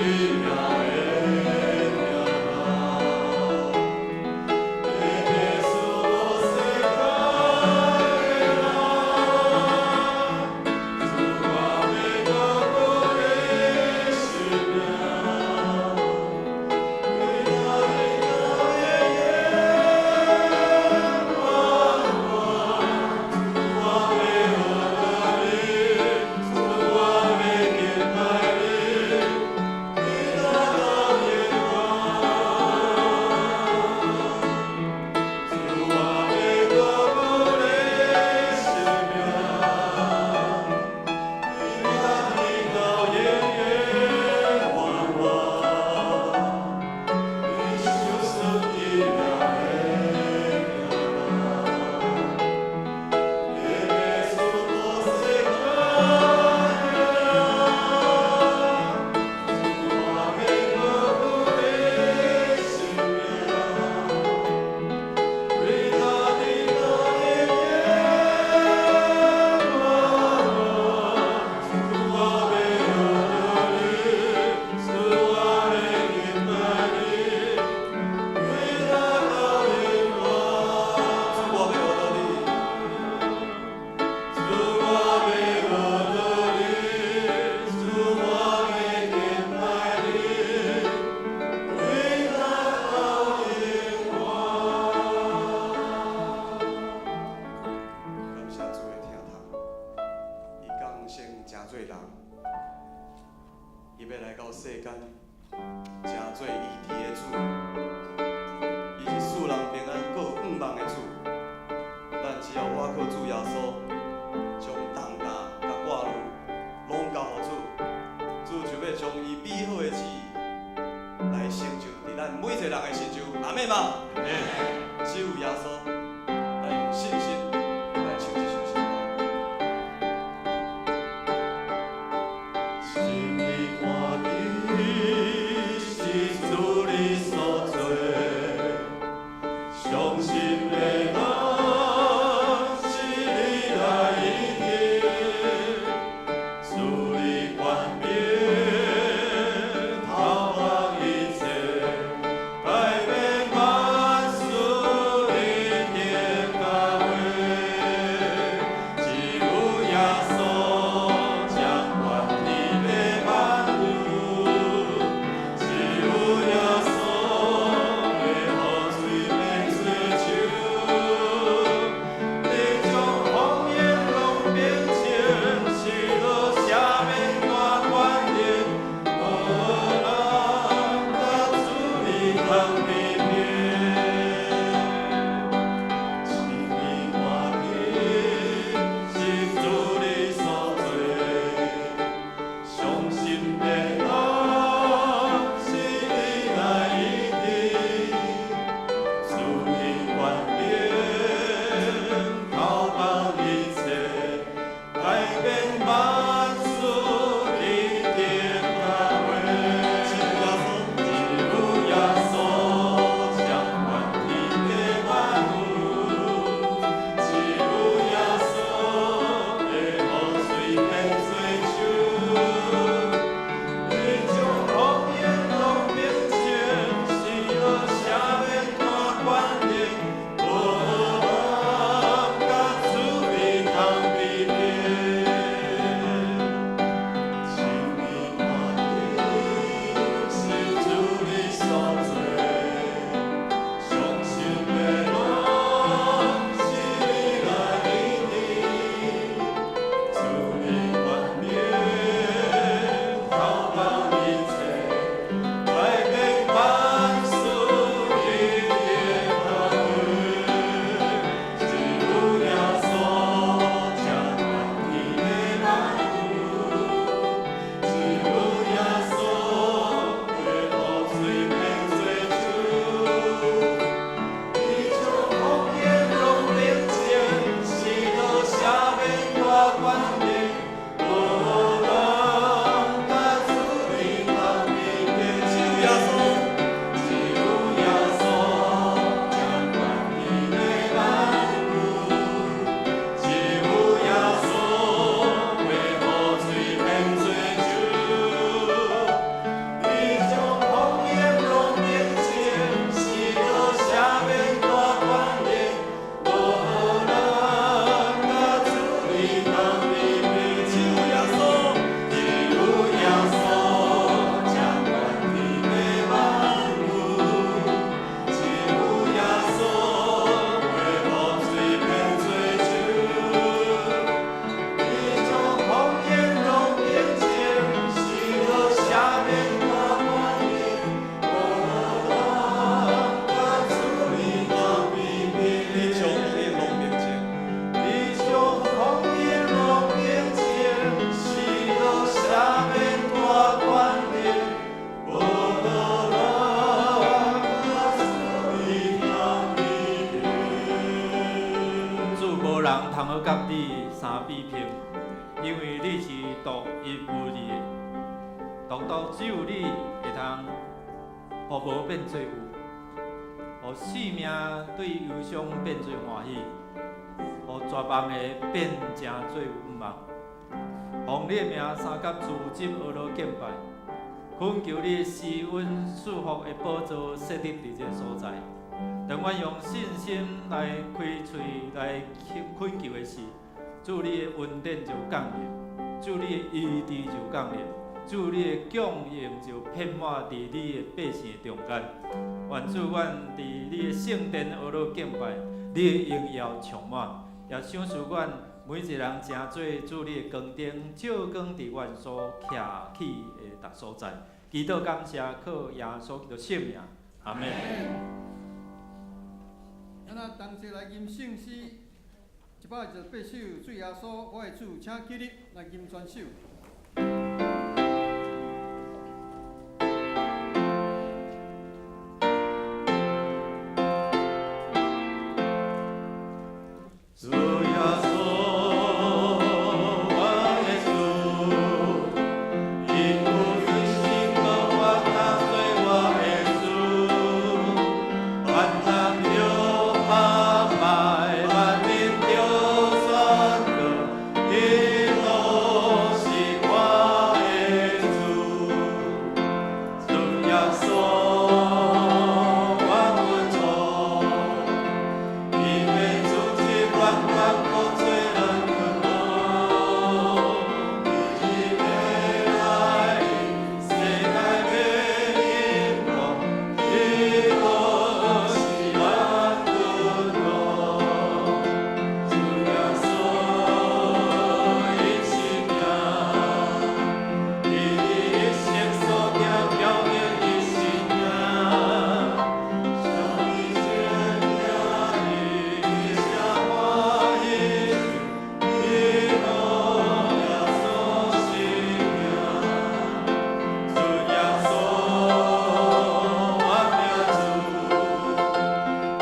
心的比拼，因為你是獨一無二的，獨獨只有你會通予無變做有，予生命對憂傷變做歡喜，予絕望的變成做有盼望。奉你的名三甲主日學落敬拜，懇求你施恩賜福的寶座設立佇這个所在。當阮用信心來開喙來懇求的時，主你的恩典就降臨，主你的醫治就降臨，主你的供應就遍滿佇你的百姓中間。願主阮佇你的聖殿學落敬拜，你的榮耀充滿，也賞賜阮每一個人成做主你的光燈，照光佇阮所徛起的逐所在。祈禱感謝，靠耶穌基督聖名，阿們。咱啊，同齊來吟聖詩128首，主耶穌，我的主，請起立來吟全首。主耶穌，我的主，伊有信心講我當做我的主，萬人著拍敗，萬民著宣告，基督是我的主。主耶穌，我的主，伊欲主治萬國，國做咱君王，伊欲來臨，世界欲興旺，基督是咱君王。主耶穌，伊是名，伊一生所行表明伊是名。上帝先聽伊寫歡喜，基督耶穌是名。主耶穌，我的主，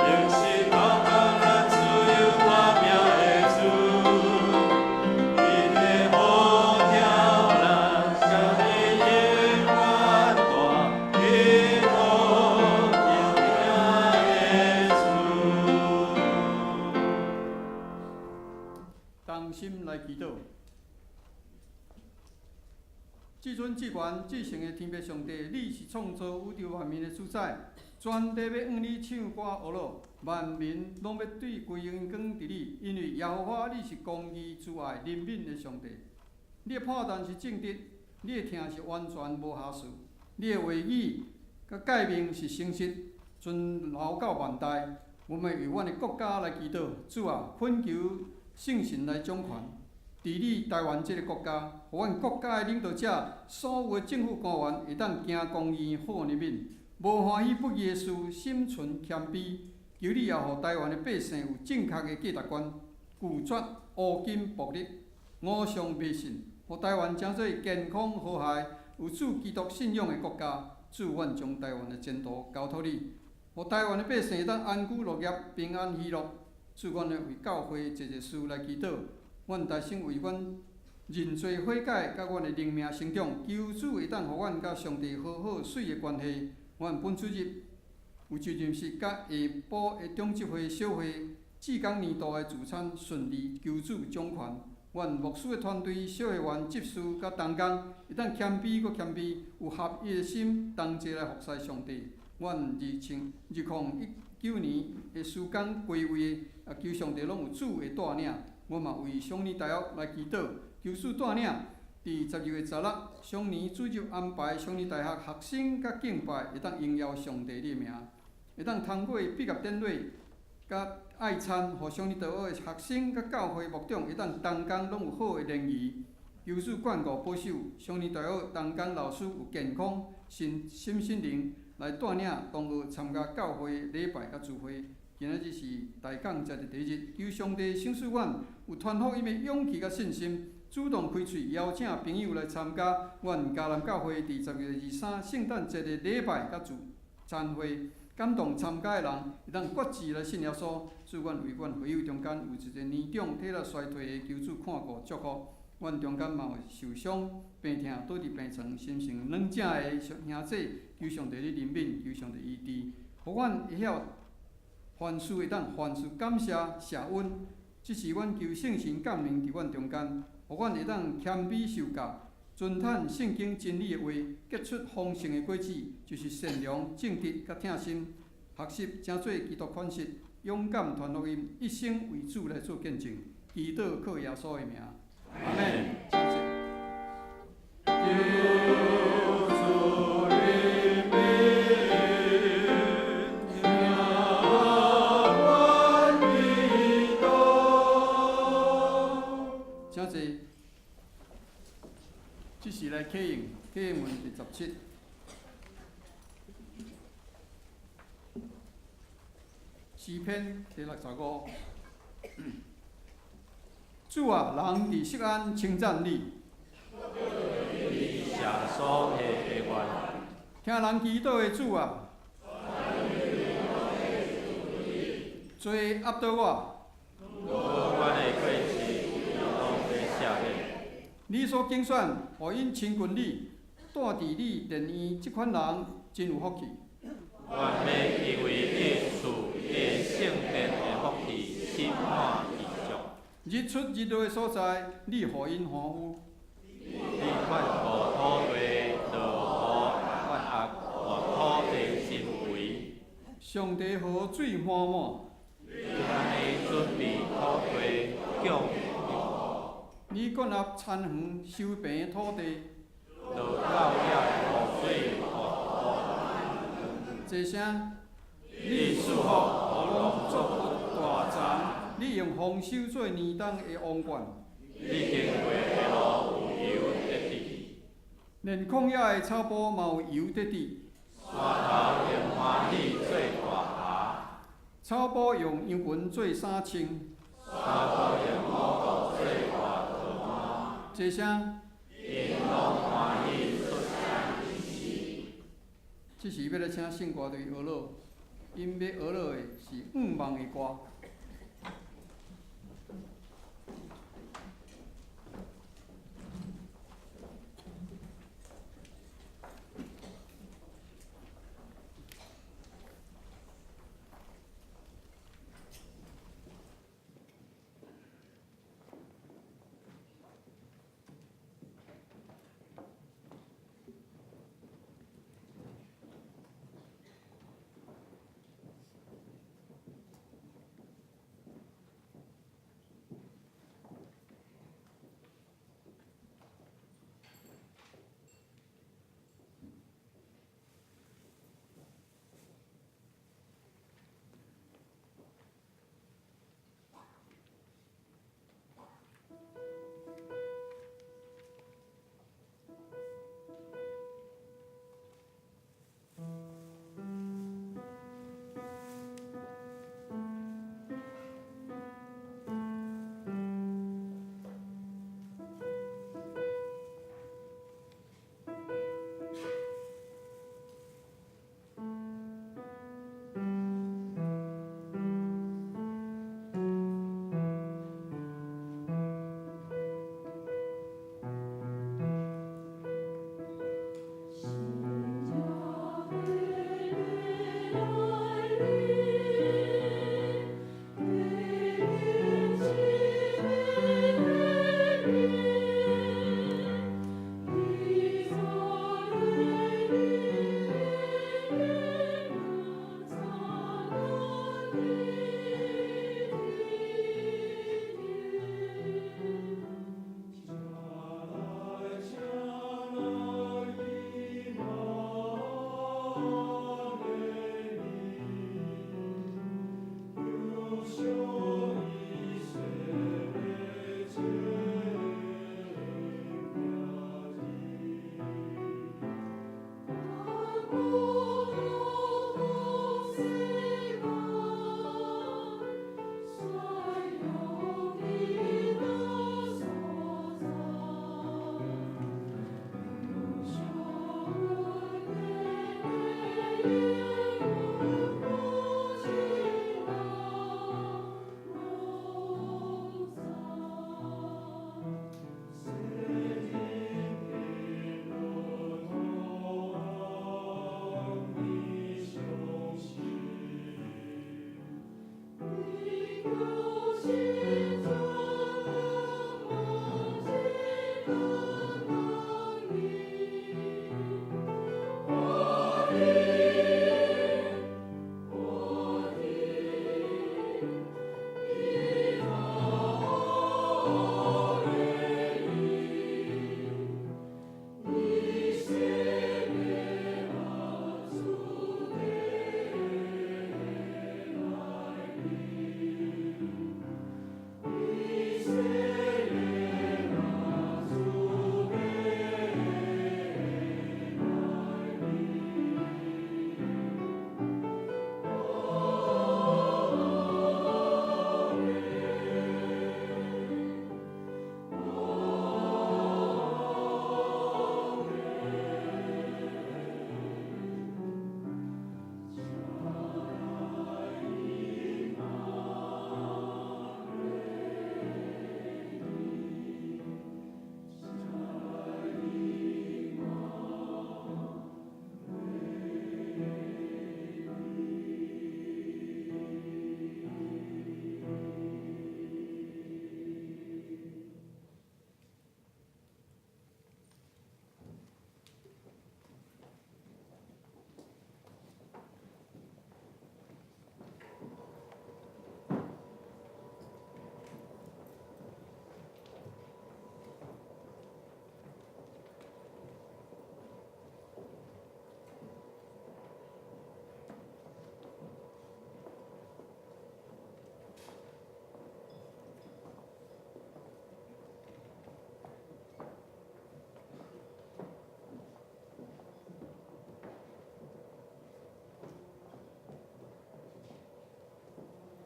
應是包含咱自由活命的主，伊的呼召咱，啥物永遠大，基督的名的主。同心來祈禱。至尊至懸至聖的天父上帝，你是創造宇宙萬民的主宰，全地欲向你唱歌呵咾，萬民攏欲對歸榮光佇你，因為耶和華你是公義、慈愛、憐憫的上帝。你的判斷是正直，你的疼是完全無瑕疵，你的話語佮誡命是誠實，存留到萬代。阮們為阮的國家來祈禱，主啊，懇求聖神來掌權，治理台灣這个國家，予阮國家的領導者、所有的政府官員會當行公義、好憐憫，無歡喜不義的事，心存謙卑。求你也予台灣的百姓有正確的價值觀，拒絕烏金暴力、偶像迷信，予台灣成做健康和諧、有主基督信仰的國家。主，阮將台灣的前途交託你，予台灣的百姓會當安居樂業、平安喜樂。主，阮來為教會濟濟事來祈禱，阮大聲為阮認罪悔改，佮阮的靈命成長，求主會當予阮佮上帝和好媠的關係。阮本主日有就任式佮下晡的長執會小會，志工年度的聚餐順利，求主掌權。阮牧師的團隊、小會員、執事佮同工，會當謙卑閣謙卑，有合一的心，同齊來服侍上帝。阮2019年的事工歸位，啊，求上帝攏有主的帶領。我嘛為雙年大學來祈禱，求主帶領。佇12月16，雙年主日安排雙年大學學生佮敬拜，會當榮耀上帝的名，會當通過畢業典禮佮愛餐，予雙年大學的學生佮教會牧長會當同工攏有好的聯誼。求主眷顧保守雙年大學同工老師有健康、身心心靈來帶領同學參加教會禮拜佮聚會。今仔日是大感謝的第一日，求上帝賞賜阮有傳福音的勇氣佮信心，主動開喙邀請朋友來參加阮迦南教會佇12月23聖誕節的禮拜佮聚餐會。感動參加的人會當決志來信耶穌。主，阮為阮會友中間有一個年長體力衰退的，求主看顧祝福。阮中間嘛有受傷、病痛、倒佇病床、心情軟正的兄姊，求上帝你憐憫，求上帝醫治，予阮會曉凡事會當凡事感謝謝恩。這是阮求聖神降臨佇阮中間，予阮會當謙卑受教，遵行聖經真理的話，結出豐盛的果子，就是善良、正直、佮疼心，學習成做基督款式，勇敢傳福音，一生為主來做見證。祈禱靠耶穌的名，阿們。請坐。求主憐憫，聽阮祈禱。請坐。這是來啟應，啟應文第17，詩篇第65。主啊，人佇錫安稱讚你，你赦所下的願，聽人祈禱的主啊，罪壓倒我，無阮的過失，攏欲赦免。你所揀選，予𪜶親近你，住佇你殿院，這款人真有福氣。阮欲因為你的厝、你的聖殿的福氣，心滿意足。日出日落的所在，你予𪜶歡呼。你看顧土地，落雨按壓土地真肥。上帝河水滿滿。你按呢準備土地，供你建立田園，修平土地。落到遐雨水予土。齊聲。你賜福予農作物大長。你用豐收做年冬的王冠。你經過的路有油得滴。連曠野的草埔嘛有油得滴。山頭用歡喜做大蟬。草埔用羊群做衫穿。山埔用五穀做大砣。齊聲。𪜶攏歡喜出產。這時欲來請聖歌隊學樂，𪜶欲學樂的是向望的歌。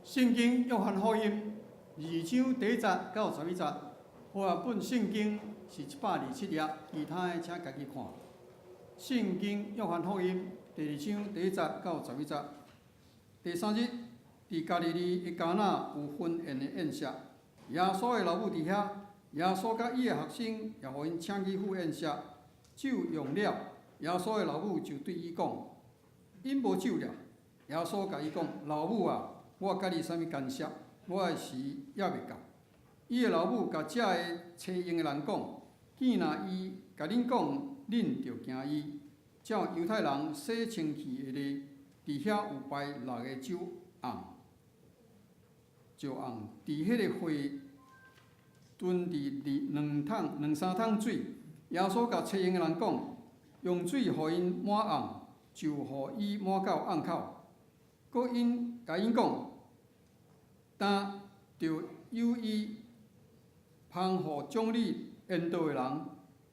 聖經約翰福音二章第一節到十一節，和合本聖經是127頁，其他的請家己看。聖經約翰福音第二章第一節到十一節。第三日，佇加利利的迦拿有婚宴的宴席，耶穌的老母佇遐，耶穌佮伊的學生也予𪜶請去赴宴席，酒用了，耶穌的老母就對伊講：𪜶無酒了。耶穌共伊講：老母啊！我佮你啥物干涉？我的時猶未到。伊的老母共遮个揣用的人講：見若伊共恁講，恁著行伊。照猶太人洗清氣的禮，佇遐有擺六个酒甕，石甕佇彼个血囤佇兩桶兩三桶水。耶穌共揣用的人講：用水予𪜶滿甕，就予伊滿到甕口。閣𪜶共𪜶講，今著有伊芳予掌理宴桌的人，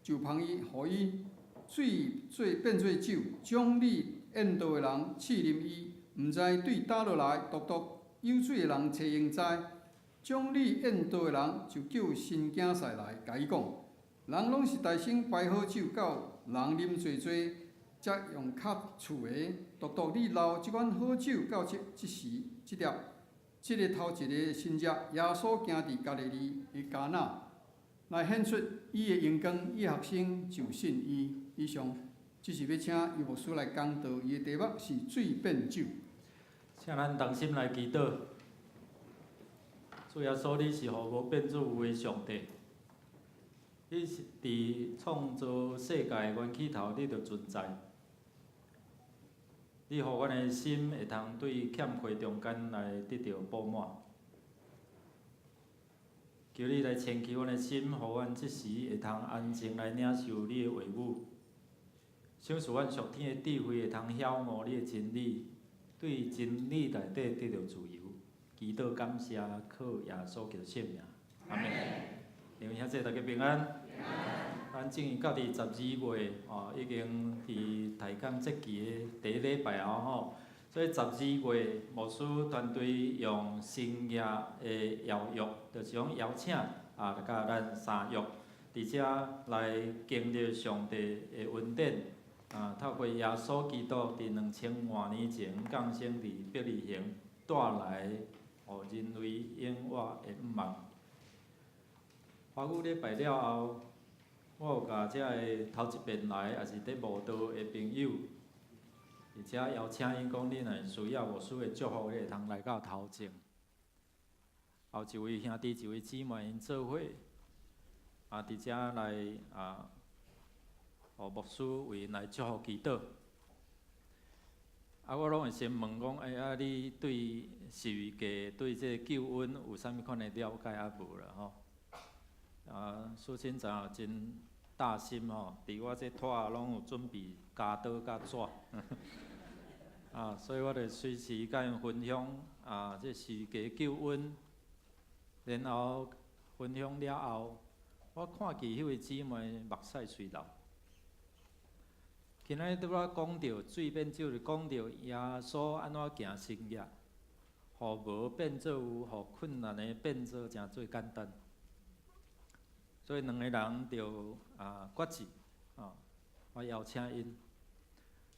就芳伊，予伊水做變做酒。掌理宴桌的人試啉伊，毋知對佗落來，獨獨有水的人揣用知。掌理宴桌的人就叫新囝婿來，共伊講：人攏是大先擺好酒，到人啉濟濟，才用較次的。獨獨你留這款好酒到這這時這粒。這个頭一个神跡，耶穌行佇加利利的迦拿，來顯出伊的榮光，伊的學生就信伊。以上，這是欲請尤牧師來講道，伊的題目是水變酒。請咱同心來祈禱。主耶穌，你是予無變做有的上帝，你是佇創造世界的源起頭，你就存在。你予阮的心會通對欠缺中間來得著補滿。求你來清氣阮的心，予阮這時會通安靜來領受你的話語。賞賜阮屬天的智慧，會通曉悟你的真理，對真理內底得著自由。祈禱感謝，靠耶穌基督聖名，阿們。兩位兄弟，大家平安。咱進入到佇12月，哦，已經佇大康節期的第一禮拜啊吼，所以十二月牧師團隊用新約的邀約，就是講邀請啊，共咱三約，佇遮來經歷上帝的恩典，啊，透過耶穌基督佇2000外年前降生佇伯利恆，帶來予人類永活的向望。華語禮拜了後，我有共遮个頭一遍來，也是佇慕道的朋友，而且邀請𪜶講，你若需要牧師的祝福，你會通來到頭前。後一位兄弟，一位姊妹，𪜶做伙，啊，佇遮來啊，予牧師為𪜶來祝福祈禱。啊，我攏會先問講，欸，啊，你對十字架、對這個救恩有啥物款的了解抑無啦吼？啊，蘇清長也真大心吼，佇我這桌攏有準備鉸刀佮紙，啊，所以我就隨時佮𪜶分享啊，這十字架救恩，然後分享了後，我看見彼位姊妹目屎隨流。今仔日拄仔講著水變酒，就講著耶穌按怎行神跡，予無變做有，予困難的變做誠做簡單。所以兩个人就啊決志，啊，我邀請𪜶。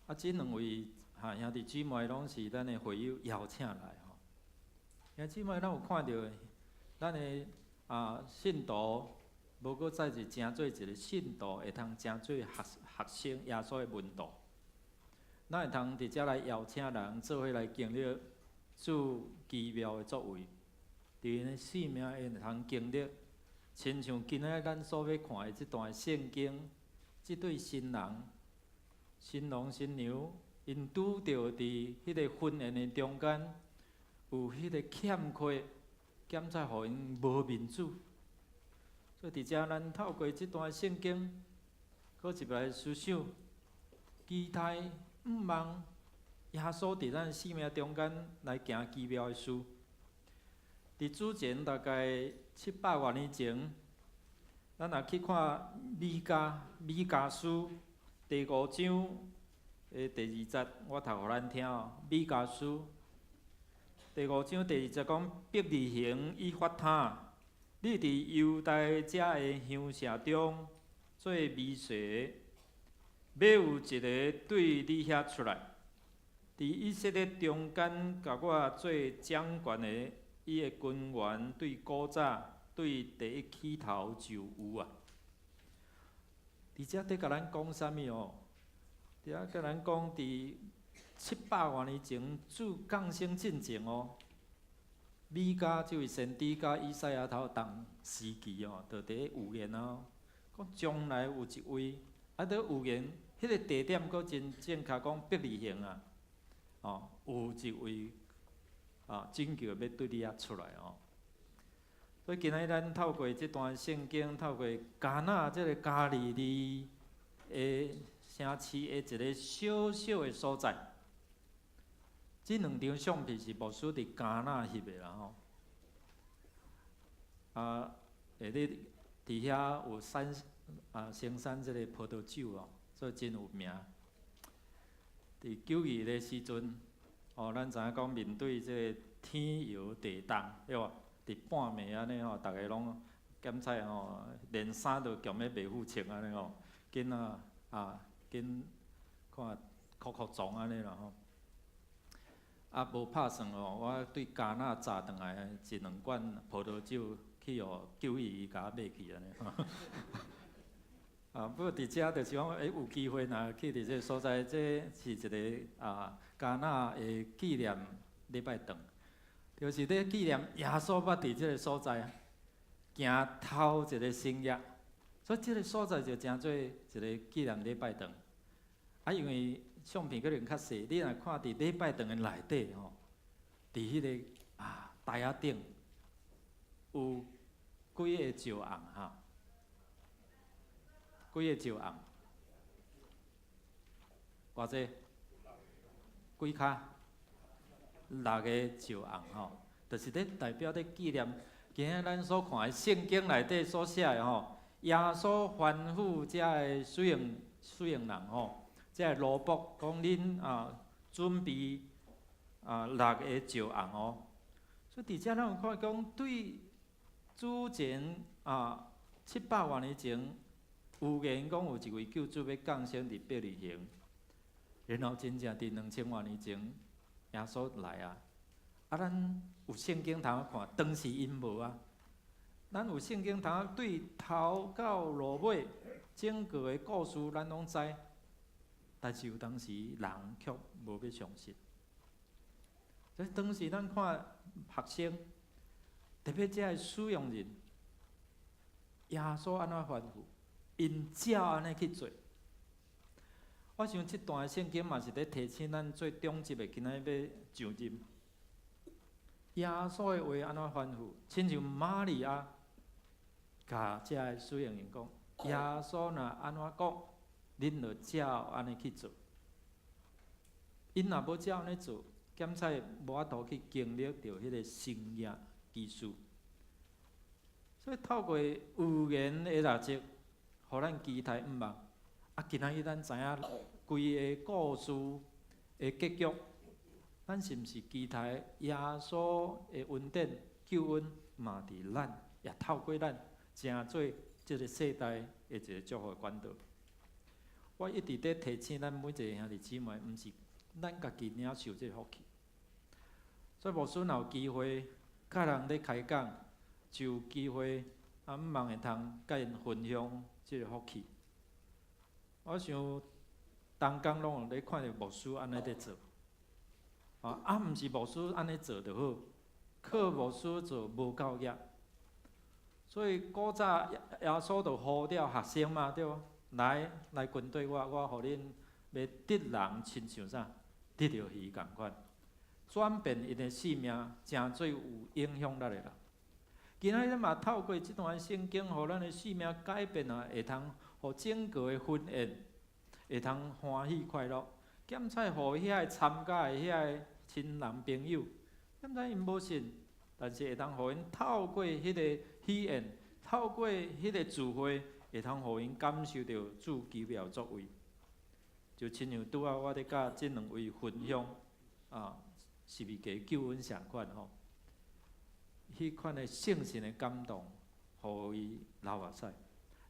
啊，這兩位哈兄弟姊妹攏是咱的會友邀請來吼。兄弟姊妹，咱有看著咱的啊信徒，無閣再是成做一个信徒，會通成做學學生耶穌的門徒。咱會通佇遮來邀請人做伙來經歷主奇妙的作為，佇𪜶的生命會通經歷，親像今仔日咱所欲看的這段聖經，這對新人、新郎新娘，𪜶拄著佇彼个婚宴的中間，有彼个欠缺，檢查予𪜶無面子。所以佇遮，咱透過這段聖經，閣入來思想，期待、向望耶穌佇咱生命中間來行奇妙的事。佇主前大概七百外年前，咱若去看彌迦彌迦書第五章的第二節，我讀予咱聽哦。彌迦書第五章第二節講：伯利恆以法他，你佇猶大遮的鄉社中做微細的，欲有一个對你遐出來，佇以色列中間共我做掌權的，伊的根源對古早，對第一起頭就有啊。佇遮佇共咱講啥物哦？佇遮共咱講，佇七百外年前主降生進前哦，彌迦這位先知佮以賽亞頭同時期哦，就佇咧預言哦，講將來有一位，啊，佇預言，彼个地點閣真正確講伯利恆啊，哦，有一位啊拯救欲對你遐出來哦。所以今仔日咱透過這段聖經，透過迦拿這个加利利的城市的一个小小的所在，這兩張相片是牧師佇迦拿翕的啦吼。啊，會咧佇遐有產啊生產這个葡萄酒哦，所以真有名。佇九二的時陣，哦，咱知影講面對這个天搖地動，對無？佇半暝按呢吼，逐个攏檢查吼，連衫都強欲袂赴穿按呢吼，緊啊啊緊看哭哭撞按呢啦吼。啊，無拍算哦，我對迦拿載轉來一兩罐葡萄酒去予911共我買去按呢。啊，不過佇遮就是講，欸，有機會若去佇這个所在，這是一个啊迦拿的紀念禮拜堂，就是咧紀念耶穌捌佇這个所在行頭一个神跡，所以這个所在就成做一个紀念禮拜堂。啊，因為相片可能較細，你若看佇禮拜堂的內底吼，佇彼个啊台仔頂有幾个石甕哈？幾个石甕？偌濟？幾跤？六个石甕吼，就是咧代表咧紀念。今仔咱所看的聖經內底所寫的吼，耶穌吩咐遮的使用使用人吼，遮个奴僕講恁啊準備啊六个石甕哦。所以佇遮咱有看講，對主前啊七百外年前，預言講有一位救主欲降生佇伯利恆，然後真正佇2000外年前，耶穌來啊！啊，咱有聖經通看，當時𪜶無啊。咱有聖經通對頭到落尾整個的故事，咱攏知。但是有當時人卻無欲相信。所以當時咱看學生，特別這个使用人，耶穌按怎吩咐，𪜶照按呢去做。我想這段聖經嘛是咧提醒咱做長執的，今仔日欲上任。耶穌的話按怎吩咐？親像瑪利亞共遮个使用人講，耶穌若按怎講，恁就照按呢去做。𪜶若無照按呢做，檢採無法度去經歷著彼個神蹟奇事。所以透過預言的六節，予咱期待向望。啊，今仔日咱知影規个故事的結局，咱是毋是期待耶穌的恩典救恩嘛佇咱，也透過咱，成做這个世代的一个祝福的管道？我一直佇提醒咱每一个兄弟姊妹，毋是咱家己領受這个福氣。所以牧師若有機會，佮人咧開講，就有機會啊，向望會通佮𪜶分享這个福氣。我想，逐工攏有咧看著牧師按呢咧做，啊，毋是牧師按呢做就好，靠牧師做無夠額。所以古早耶穌就呼召學生嘛，對無？來來跟綴我，我予恁欲得人親像啥？得著魚仝款，轉變𪜶的性命，成做有影響力的人。今仔日嘛透過這段聖經，予咱的性命改變啊，會通予整個的婚宴會通歡喜快樂。檢採予遐个參加的遐个親人朋友，檢採𪜶無信，但是會通予𪜶透過彼个喜宴，透過彼个聚會，會通予𪜶感受著主奇妙作為。就親像拄仔我咧佮這兩位分享啊，十字架救恩相款吼，彼款的聖神的感動，予伊流目屎。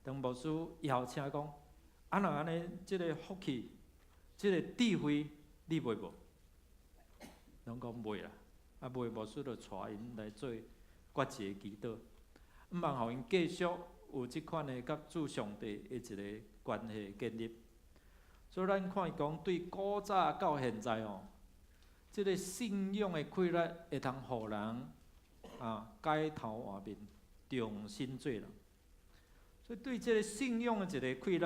當牧師邀請講，啊若按呢，這个福氣，這个智慧，你賣無？攏講賣啦，啊賣牧師就帶𪜶來做決志的祈禱，向望予𪜶繼續有這款的佮主上帝的一个關係建立。所以咱看伊講，對古早到現在吼，這个信仰的氣力會通予人啊改頭換面，重新做人。所以對這个信仰的一个氣力，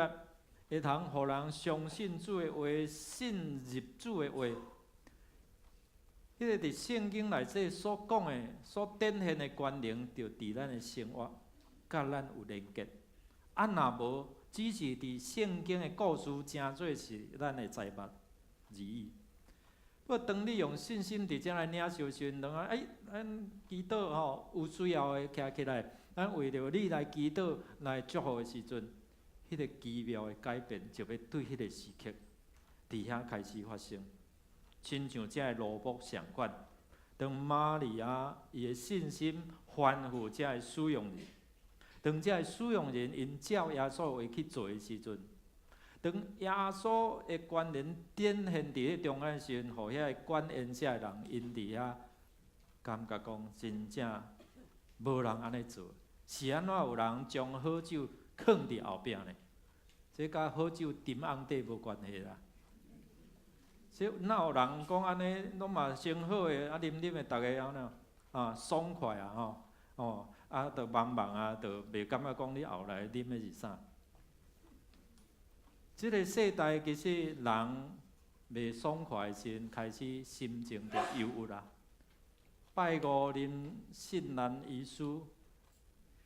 會通予人相信主的話，信入主的話。彼个佇聖經內底所講的、所展現的權能，就佇咱的生活，佮咱有連結。啊，若無，只是佇聖經的故事，成做是咱的財物而已。不過，當你用信心佇遮來領受時陣，當講欸，咱祈禱吼，有需要的徛起來，咱為著你來祈禱來祝福的時陣，彼个奇妙的改變就欲對彼个時刻，佇遐開始發生。親像遮个奴僕相款，當瑪利亞伊的信心吩咐遮个使用人，當遮个使用人𪜶照耶穌話去做的時陣，當耶穌的權能展現佇彼中間時陣，予遐个管宴席的人，𪜶佇遐感覺講真正無人按呢做，是按怎有人將好酒囥佇後壁呢？這佮好酒沉甕底無關係啦。這哪有人講按呢？攏嘛先好的，啊啉啉的，逐个按怎啊爽快啊吼，哦啊，就茫茫啊，就袂感覺講你後來啉的是啥？這个世代其實人袂爽快的時陣，開始心情就憂鬱啊。拜五林信蘭醫師，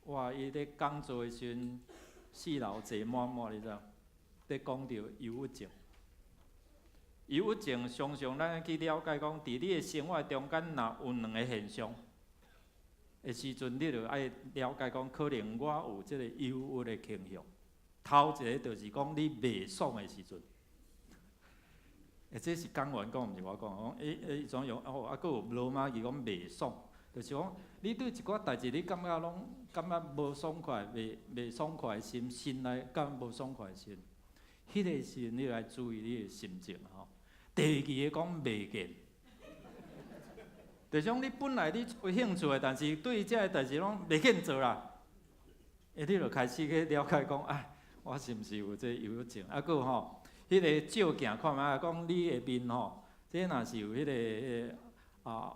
哇！伊咧講座的時陣，四樓坐滿滿，你知無？咧講著憂鬱症。憂鬱症常常咱去了解講，佇你的生活中間，若有兩個現象的時陣，你就愛了解講，可能我有這个憂鬱的傾向。頭一个就是講你袂爽的時陣，欸，這是講員講，毋是我講。講伊伊怎用哦，啊，閣有羅馬字講袂爽，就是講你對一寡代誌，你感覺攏感覺無爽快，袂爽快的心，心內感覺無爽快的時陣，彼个時陣你來注意你的心情吼。第二个講袂見，就是講你本來你有興趣的，但是對這个代誌攏袂見做啦，欸，你就開始去了解講，哎，我是毋是有這憂鬱症？啊，閣吼，彼个照鏡看覓，講你的面吼，這若是有彼个啊，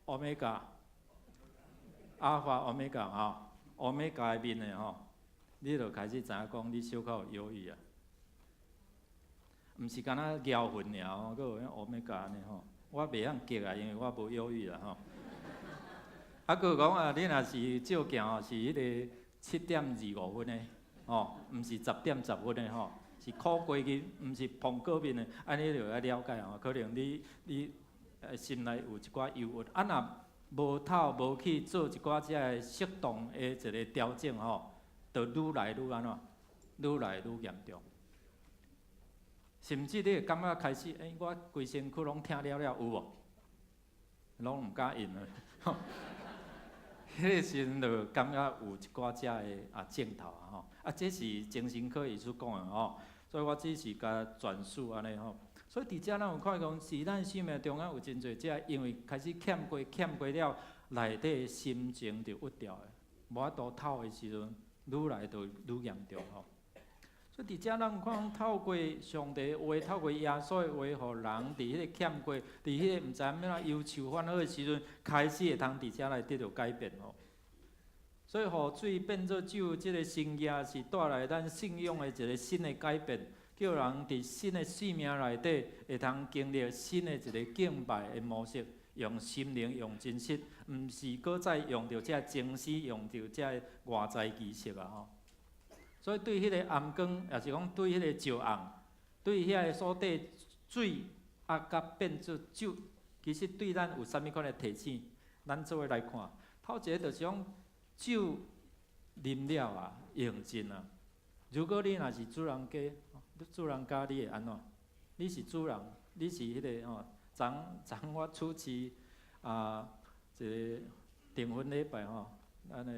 omega、alpha、omega 吼，omega 的面的吼，你就開始知影講你小可有憂鬱啊。毋是干焦搖粉爾吼，閣有歐米伽按呢吼。我袂曉激啊，因為我無憂鬱啦吼。啊，閣講啊，你若是照鏡吼，是彼个7點25分的，吼，毋是10點10分的吼，是苦過去，毋是蘋果面的，按呢就愛了解吼。可能你心內有一寡憂鬱，啊若無透無去做一寡這个適當的一个調整吼，就愈來愈按怎，愈來愈嚴重。甚至你會感覺開始，欸，我規身軀攏疼了了，有無？攏毋敢應啊！彼个時陣就感覺有一寡遮的啊症頭啊吼，啊這是精神科醫師講的吼，所以我只是共轉述按呢吼。所以佇遮咱有看講，是咱生命中間有真濟這因為開始欠過欠過了，內底心情就鬱掉的，無法度透的時陣，愈來就愈嚴重吼。所以佇遮咱看，透過上帝話，透過耶穌的話，予人佇彼个欠過，佇彼個毋知按怎憂愁煩惱的時陣，開始會通佇遮來得著改變吼。所以，予水變做酒，這个神跡是帶來咱信仰的一个新的改變，叫人佇新的生命內底會通經歷新的一个敬拜的模式，用心靈，用真實，毋是閣再用著這情思，用著這外在儀式啊吼。所以對彼个頷光，抑是講對彼个石甕，對遐个所底水啊，佮變做酒，其實對咱有啥物款的提醒？咱做伙來看，頭一个就是講酒啉了啊，用盡啊。如果你若是主人家，主人家你會按怎？你是主人，你是彼个吼，昨昨我主持啊一个訂婚禮拜吼，咱的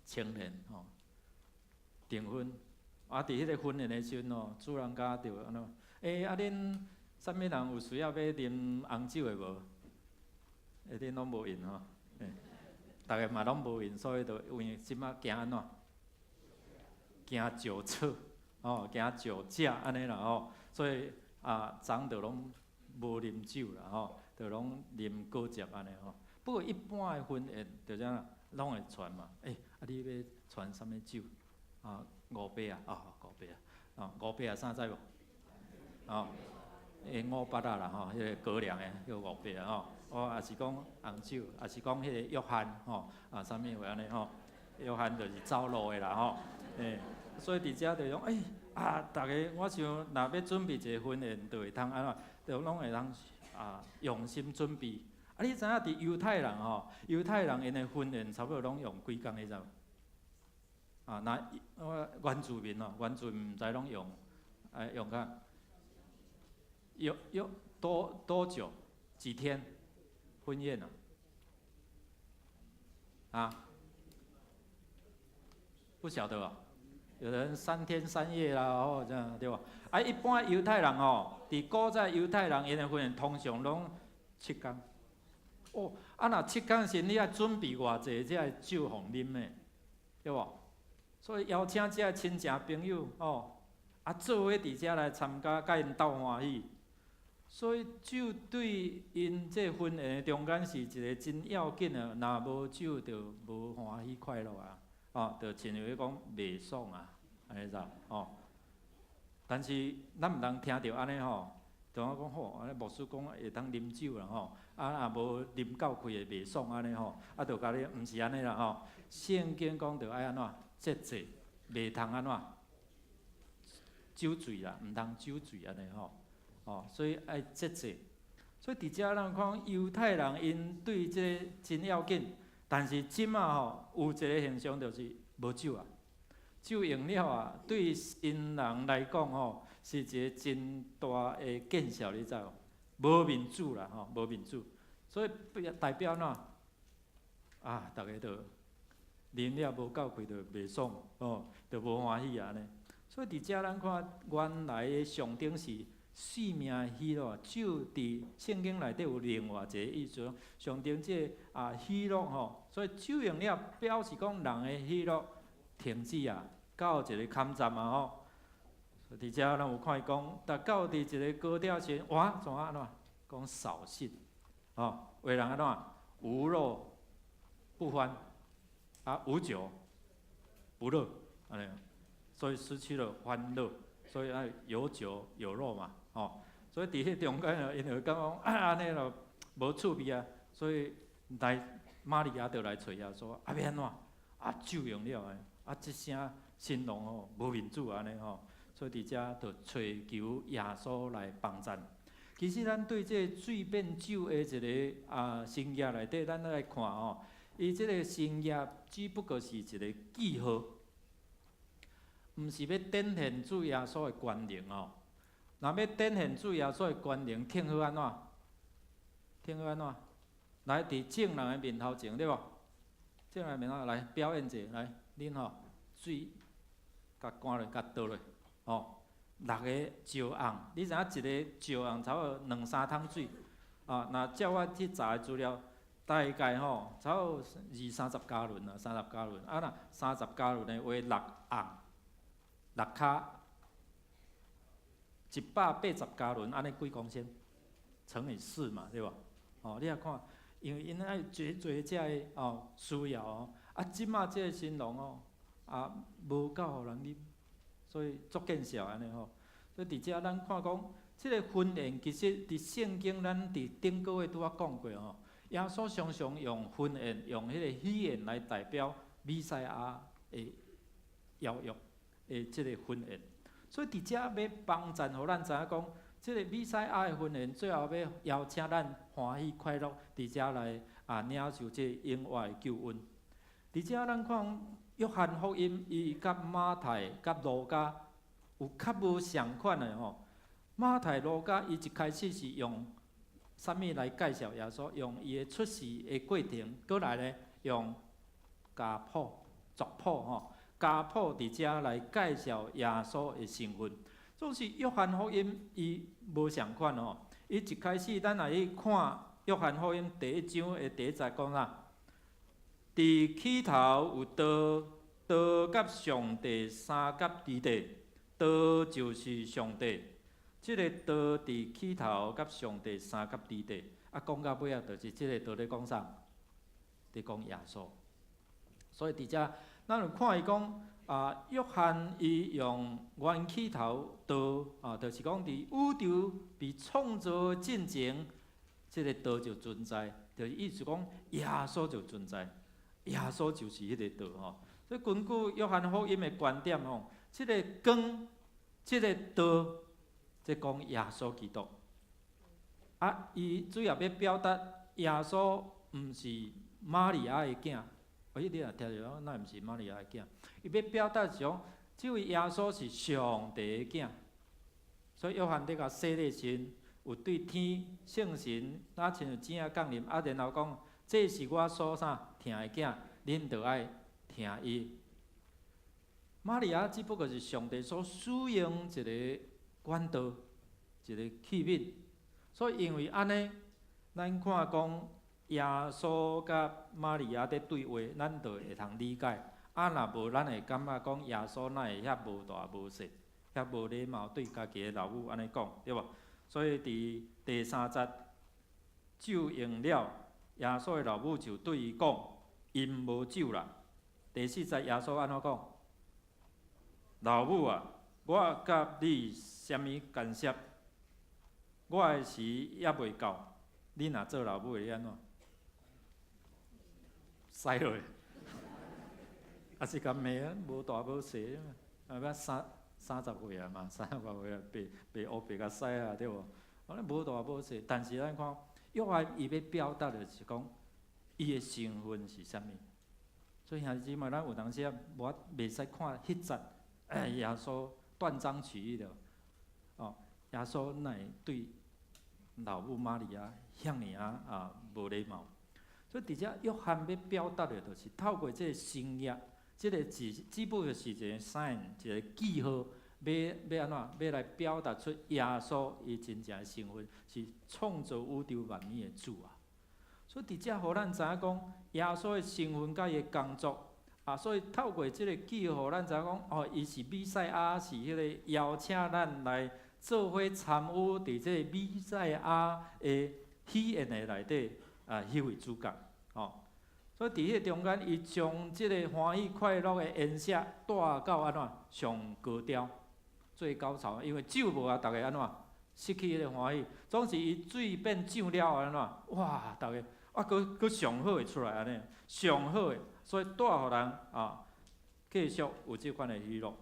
青年吼。訂婚，啊！佇彼个婚宴的時陣吼，主人家就按怎？欸，啊恁啥物人有需要欲啉紅酒的無？欸，恁攏無應吼，欸，逐个嘛攏無應，所以就因為這馬驚按怎？驚酒測，吼，驚酒駕按呢啦吼，所以啊，昨就攏無啉酒啦吼，就攏啉果汁按呢吼。不過一般的婚宴就這樣，攏會傳嘛。欸，啊你欲傳啥物酒？啊，五百啊，哦，五百啊，哦，五百啊，啥知無？哦，欸，五百啊啦吼，彼个高粱的叫五百啊吼，哦，抑是講紅酒，抑是講彼个約翰吼，啊，啥物話按呢吼？約翰就是走路的啦吼，欸，所以佇遮就講，欸，啊，逐个我想若欲準備一个婚宴，就會通按怎，就攏會通啊用心準備。啊，你知影佇猶太人吼，猶太人𪜶的婚宴差不多攏用幾工，你知無？啊，若我原住民哦，原住民毋知攏用，哎用較，用用多久？幾天？婚宴啊？啊？不曉得哦。有人3天3夜啦，哦，這樣對無？啊，一般猶太人吼，佇古早猶太人𪜶的婚宴通常攏七工。哦，啊若七工時，你愛準備偌濟這个酒予啉的，對無？所以邀請這个親戚朋友，吼，啊做伙佇遮來參加，佮𪜶鬥歡喜。所以酒對𪜶這婚宴的中間是一个真要緊的，若無酒就無歡喜快樂啊！哦，就親像彼講袂爽啊，按呢知哦。但是咱毋通聽著按呢吼，就我講好，按呢牧師講會當啉酒啦吼，啊若無啉夠開會袂爽按呢吼，啊就共你毋是按呢啦吼。聖經講著愛按怎節制，袂通按怎酒醉啦，毋通酒醉按呢吼。哦，所以愛節制。所以佇遮咱看猶太人𪜶對這个真要緊，但是這馬吼有一个現象就是無酒啊，酒用了啊，對新人來講吼是一个真大的見笑，你知無？無面子啦吼，無面子。所以代表怎？啊，逐个都啉了無夠開就袂爽，哦，就無歡喜按呢。所以佇遮咱看，原來的上頂是生命的喜樂，酒佇聖經內底有另外一个意思，象徵這个啊喜樂吼。所以酒用了表示講人的喜樂停止啊，到一个坎站啊吼。佇遮咱有看伊講，達到佇一个高點時，哇，怎按怎？講掃興，吼，有的人按怎？無肉不歡，啊，無酒不樂，按呢，所以失去了歡樂。所以愛有酒有肉嘛，吼。所以佇彼中間啊，𪜶就感覺講啊，按呢就無趣味啊，所以來瑪利亞就來揣耶穌，啊欲按怎？啊酒用了的，啊這聲新郎吼無面子按呢吼，所以佇遮就揣求耶穌來幫贊。其實咱對這個水變酒的一个神跡內底，咱來看吼，伊這个神跡只不過是一个記號，毋是欲展現主耶穌的權能哦。若欲展現主耶穌的權能，聽好按怎？聽好按怎？來，佇眾人的面頭前，對無？眾人面頭來表演者，來，恁吼水共灌落，共倒落，吼。六个石甕，你知影一个石甕差不多兩三桶水，啊，若照我去查的資料，大概吼差不多二三十加侖啊，三十加侖，啊若三十加侖的話，六甕，六跤180加侖，按呢幾公升？乘以四嘛，對無？哦，你來看，因為𪜶愛濟濟遮的哦需要哦，啊，這馬這个新郎哦，啊，無夠予人啉。所以足見笑按呢吼，所以佇遮咱看講，這个婚宴其實佇聖經咱佇頂個月拄仔講過吼，耶穌常常用婚宴、用彼个喜宴來代表彌賽亞的邀約的這个婚宴。所以佇遮欲幫贊，予咱知影講，這个彌賽亞的婚宴最後欲邀請咱歡喜快樂，佇遮來領受這个永活的救恩。佇遮咱看約翰福音，伊佮馬太、佮路加有較無仝款的吼。馬太、路加伊一開始是用啥物來介紹耶穌？用伊的出世的過程，閣來呢用家譜、族譜吼，家譜佇遮來介紹耶穌的身份。總是約翰福音伊無仝款吼，伊一開始咱若去看約翰福音第一章的第一節講啥？佇起頭有道，道佮上帝相佮佇底，道就是上帝。這个道佇起頭佮上帝相佮佇底，啊，講到尾仔就是這个道咧講啥？佇講耶穌。所以佇遮，咱有看伊講啊，約翰伊用原起頭道啊，就是講佇宇宙被創造進前，這个道就存在，就是意思講耶穌就存在。耶穌就是彼个道吼，所以根據約翰福音的觀點吼，這个光，這个道，這講耶穌基督。啊，伊主要欲表達耶穌毋是瑪利亞的囝，哦，你若聽著講，哪會毋是瑪利亞的囝？伊欲表達是講，這位耶穌是上帝的囝。所以約翰佇共洗禮時，有對天聖神，若親像子仔降臨，啊，然後講，這是我所啥疼的囝，恁著愛聽伊。瑪利亞只不過是上帝所使用一个管道，一个器皿。所以因為按呢，咱看講耶穌佮瑪利亞佇對話，咱就會通理解。啊，若無咱會感覺講耶穌哪會遐無大無細，遐無禮貌對家己的老母按呢講，對無？所以佇第三節，酒用了。耶穌的老母就對伊講：𪜶無酒啦。第四節耶穌按怎講？老母啊，我佮你啥物干涉？我的時猶未到。你若做老母的，你按怎？使落，啊是共罵啊，無大無細啊，啊三十歲啊嘛，三十外歲啊，白白烏白共使啊，對無？按呢無大無細，但是咱看約翰伊欲表達的是講，伊的身份是啥物？所以兄弟姊妹，咱有當時啊，無袂使看彼節，哎，耶穌斷章取義了，哦，耶穌哪會對老母瑪利亞遐爾仔啊無禮貌？所以佇遮約翰欲表達的，就是透過這个神跡，這个只不過是一个 sign，一个記號，欲按怎？欲來表達出耶穌伊真正的身份是創造宇宙萬物的主啊！所以佇遮予咱知影講，耶穌的身份佮伊的工作啊，所以透過這个記號，予咱知影講，哦，伊是彌賽亞，是彼个邀請咱來做伙參與佇這个彌賽亞的喜宴的內底啊，彼位主角，吼。所以佇彼个中間，伊將這个歡喜快樂的筵席帶到按怎上高潮，最高潮，因為酒無啊，逐家按怎失去彼个歡喜，總是伊水變酒了後按怎？哇，逐家啊，閣閣上好的出來按呢，上好的，所以帶予人啊，繼續有這款的喜樂。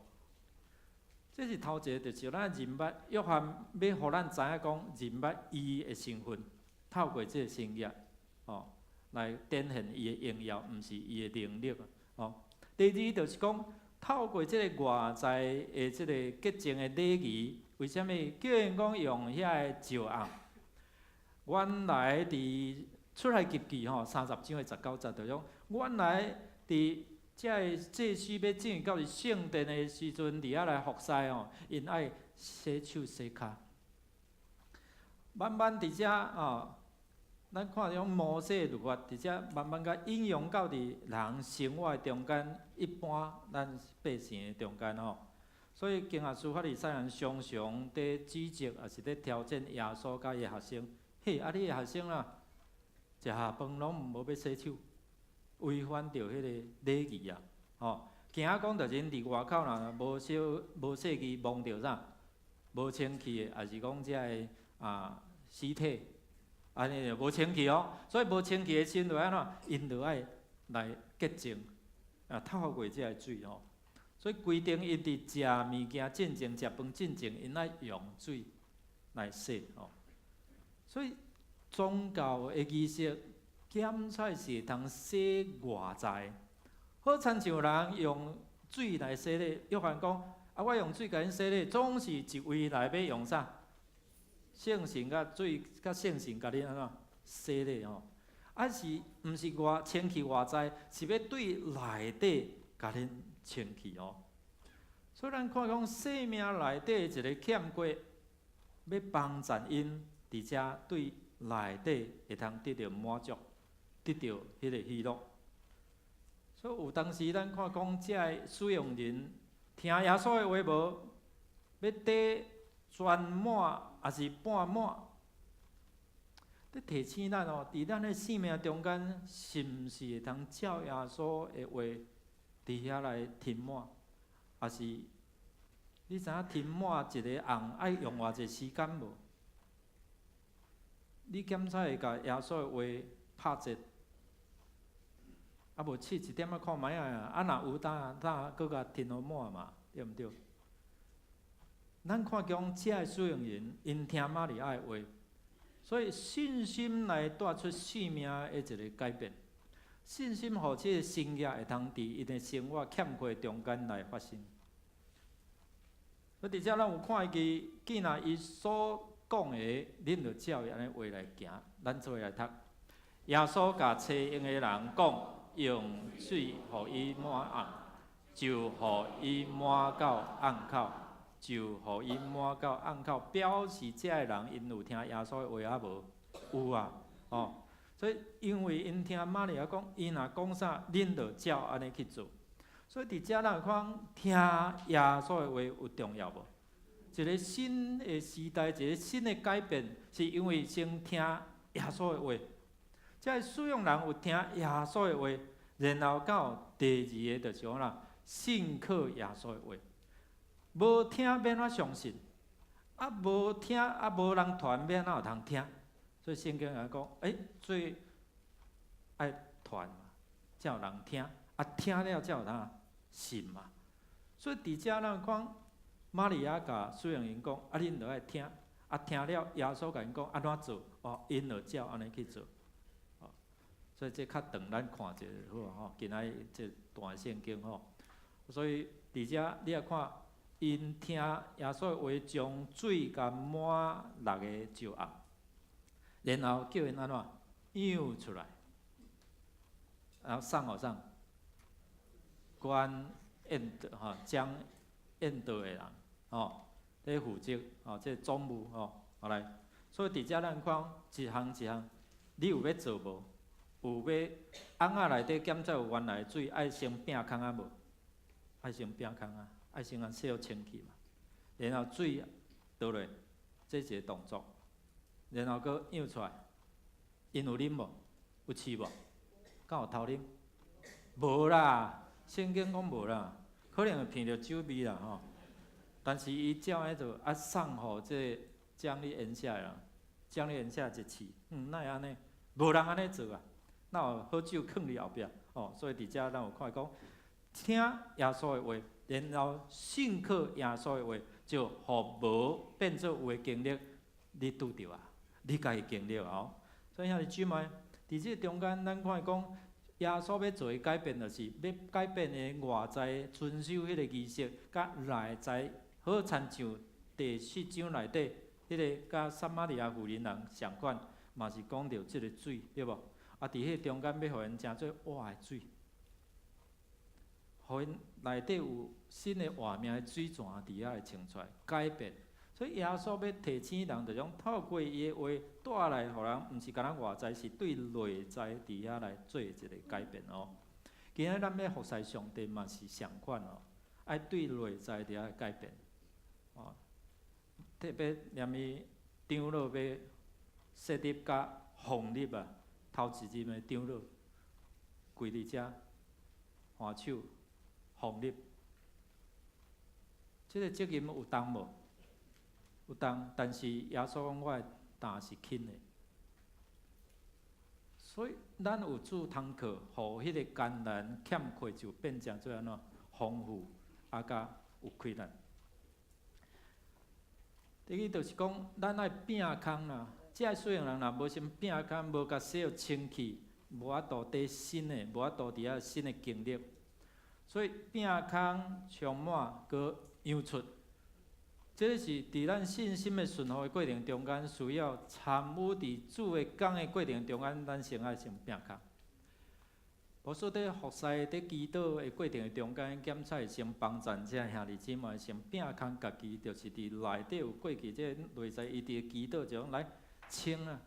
這是頭一个，就是咱認捌約翰欲予咱知影講認捌伊的身份，透過這个神跡，哦，來展現伊的榮耀，毋是伊的能力哦。第二就是講，透過這个外在的這个潔淨的禮儀，為啥物叫𪜶講用遐个石甕？原來佇出埃及記吼30章的19節就講，原來佇這个祭司欲進入到聖殿的時陣，佇遐來服侍吼，𪜶愛洗手洗跤。慢慢佇遮哦，咱看著摩西律法佇遮慢慢共應用到佇人生活的中間，一般咱百姓的中間吼。所以經學師法利賽人常常佇指責，抑是佇挑戰耶穌佮伊的學生。嘿，啊你的學生啊，食飯攏無欲洗手，違反著彼個禮儀啊！吼，驚講著人佇外口若無小無細緻摸著啥，無清氣的，抑是講這个啊屍體，按呢就無清氣哦。所以無清氣的時陣就按怎？𪜶就愛來潔淨，啊，透過這个水吼。所以規定𪜶佇食物件進前、食飯進前，𪜶愛用水來洗吼。所以宗教的儀式檢採是會通洗外在，好親像人用水來洗禮。約翰講：啊，我用水共恁洗禮，總是一位來欲用啥？聖神佮水佮聖神共恁按怎洗禮吼？啊是毋是外清氣外在，是欲對內底共恁清氣哦。所以咱看講生命內底一个欠缺，欲幫贊𪜶佇遮對內底會通得著滿足，得著彼个喜樂。所以有當時咱看講，這个使用人聽耶穌的話無，欲得全滿抑是半滿？咧提醒咱哦，佇咱的生命中間，是毋是會通照耶穌的話佇遐來填滿？抑是你知影填滿一个甕愛用偌濟時間無？你檢採會共耶穌的話拍折？啊無試一點仔看覓仔啊！啊若有當當閣共填予滿嘛，對毋對？咱看講這个使用人，𪜶聽瑪利亞的話，所以信心來帶出生命的一个改變。信心予這个神跡會通佇𪜶的生活欠缺中間來發生。所以佇遮咱有看伊，既然伊所講的，恁就照伊按呢話來行。咱做伙來讀。耶穌共揣𪜶的人講，用水予伊抹甕，就予伊抹到甕口，就予伊抹到甕口，表示這个人𪜶有聽耶穌的話啊無？有啊，哦，所以因為𪜶聽瑪利亞講，伊若講啥，恁就照按呢去做。所以佇遮咱有看聽耶穌的話有重要無？一个新的時代，一个新的改變，是因為先聽耶穌的話。這个使用人有聽耶穌的話，然後到第二个就是講啦，信靠耶穌的話。無聽欲按怎相信？啊，無聽啊，無人傳，欲按怎有通聽？所以聖經來講，欸，愛傳，才有人聽，啊，聽了才有通信嘛。所以佇遮咱看，瑪利亞共使用人講，啊，恁著愛聽，啊，聽了耶穌共𪜶講按怎做，哦，𪜶就照按呢去做。哦，所以這較長，咱看一下好吼。今仔日這段聖經吼，所以佇遮你也看，𪜶聽耶穌的話，將水共滿六個石甕，然後叫𪜶按怎漾出來，然後送予啥？管宴的吼，掌宴桌的人吼，咧負責吼，這個總務吼，好來。所以佇遮咱看一項一項，你有欲做無？有欲甕仔內底檢測有原來水，愛先摒空仔無？愛先摒空仔，愛先共洗予清氣嘛。然後水倒落，這一个動作，然後閣漾出來，𪜶有啉無？有試無？敢有偷啉？無啦，聖經講無啦，可能會聞著酒味啦吼。但是伊照按呢做，啊送予這個獎理園舍的人，獎理園舍一試，哪會按呢？無人按呢做啊，哪有好酒囥佇後壁？哦，所以佇遮咱有看講，聽耶穌的話，然後信靠耶穌的話，就予無變做有的經歷，你拄著啊，你家己經歷啊。所以兄弟姊妹，佇這個中間，咱看講，耶穌欲做的改變，就是欲改變的外在遵守彼個儀式，佮內在好親像第四章內底彼個佮撒瑪利亞婦人人仝款，嘛是講著這個水，對無？啊，佇彼個中間欲予𪜶成做活的水，予𪜶內底有新的活命的水泉佇遐會衝出來，改變。所以耶穌欲提醒人，就講透過伊的話帶來，予人毋是干焦外在，是對內在佇遐來做一個改變哦。今仔咱欲服侍上帝嘛是仝款哦，愛對內在佇遐改變。哦，特別連伊長老欲設立佮奉立啊，頭一任的長老跪佇遮，頤手奉立，這個責任有重無？有重，但是耶穌講我的擔是輕的，所以咱有主通靠，予彼個艱難欠缺就變成做按怎豐富，啊，佮有氣力。第二就是講，咱愛摒空啦。這个屬靈人若無先摒空，無共洗清氣，無法度得新的，無法度佇遐新的經歷。所以摒空充滿，閣養出，這個是佇咱信心的順服的過程中間，需要參與佇主的工的過程中間，咱先愛先摒空。無說佇服侍、佇祈禱的過程中間，檢採先幫贊這兄弟姊妹先摒空家己，就是佇內底有過去這個內在，伊佇祈禱就講來清啊，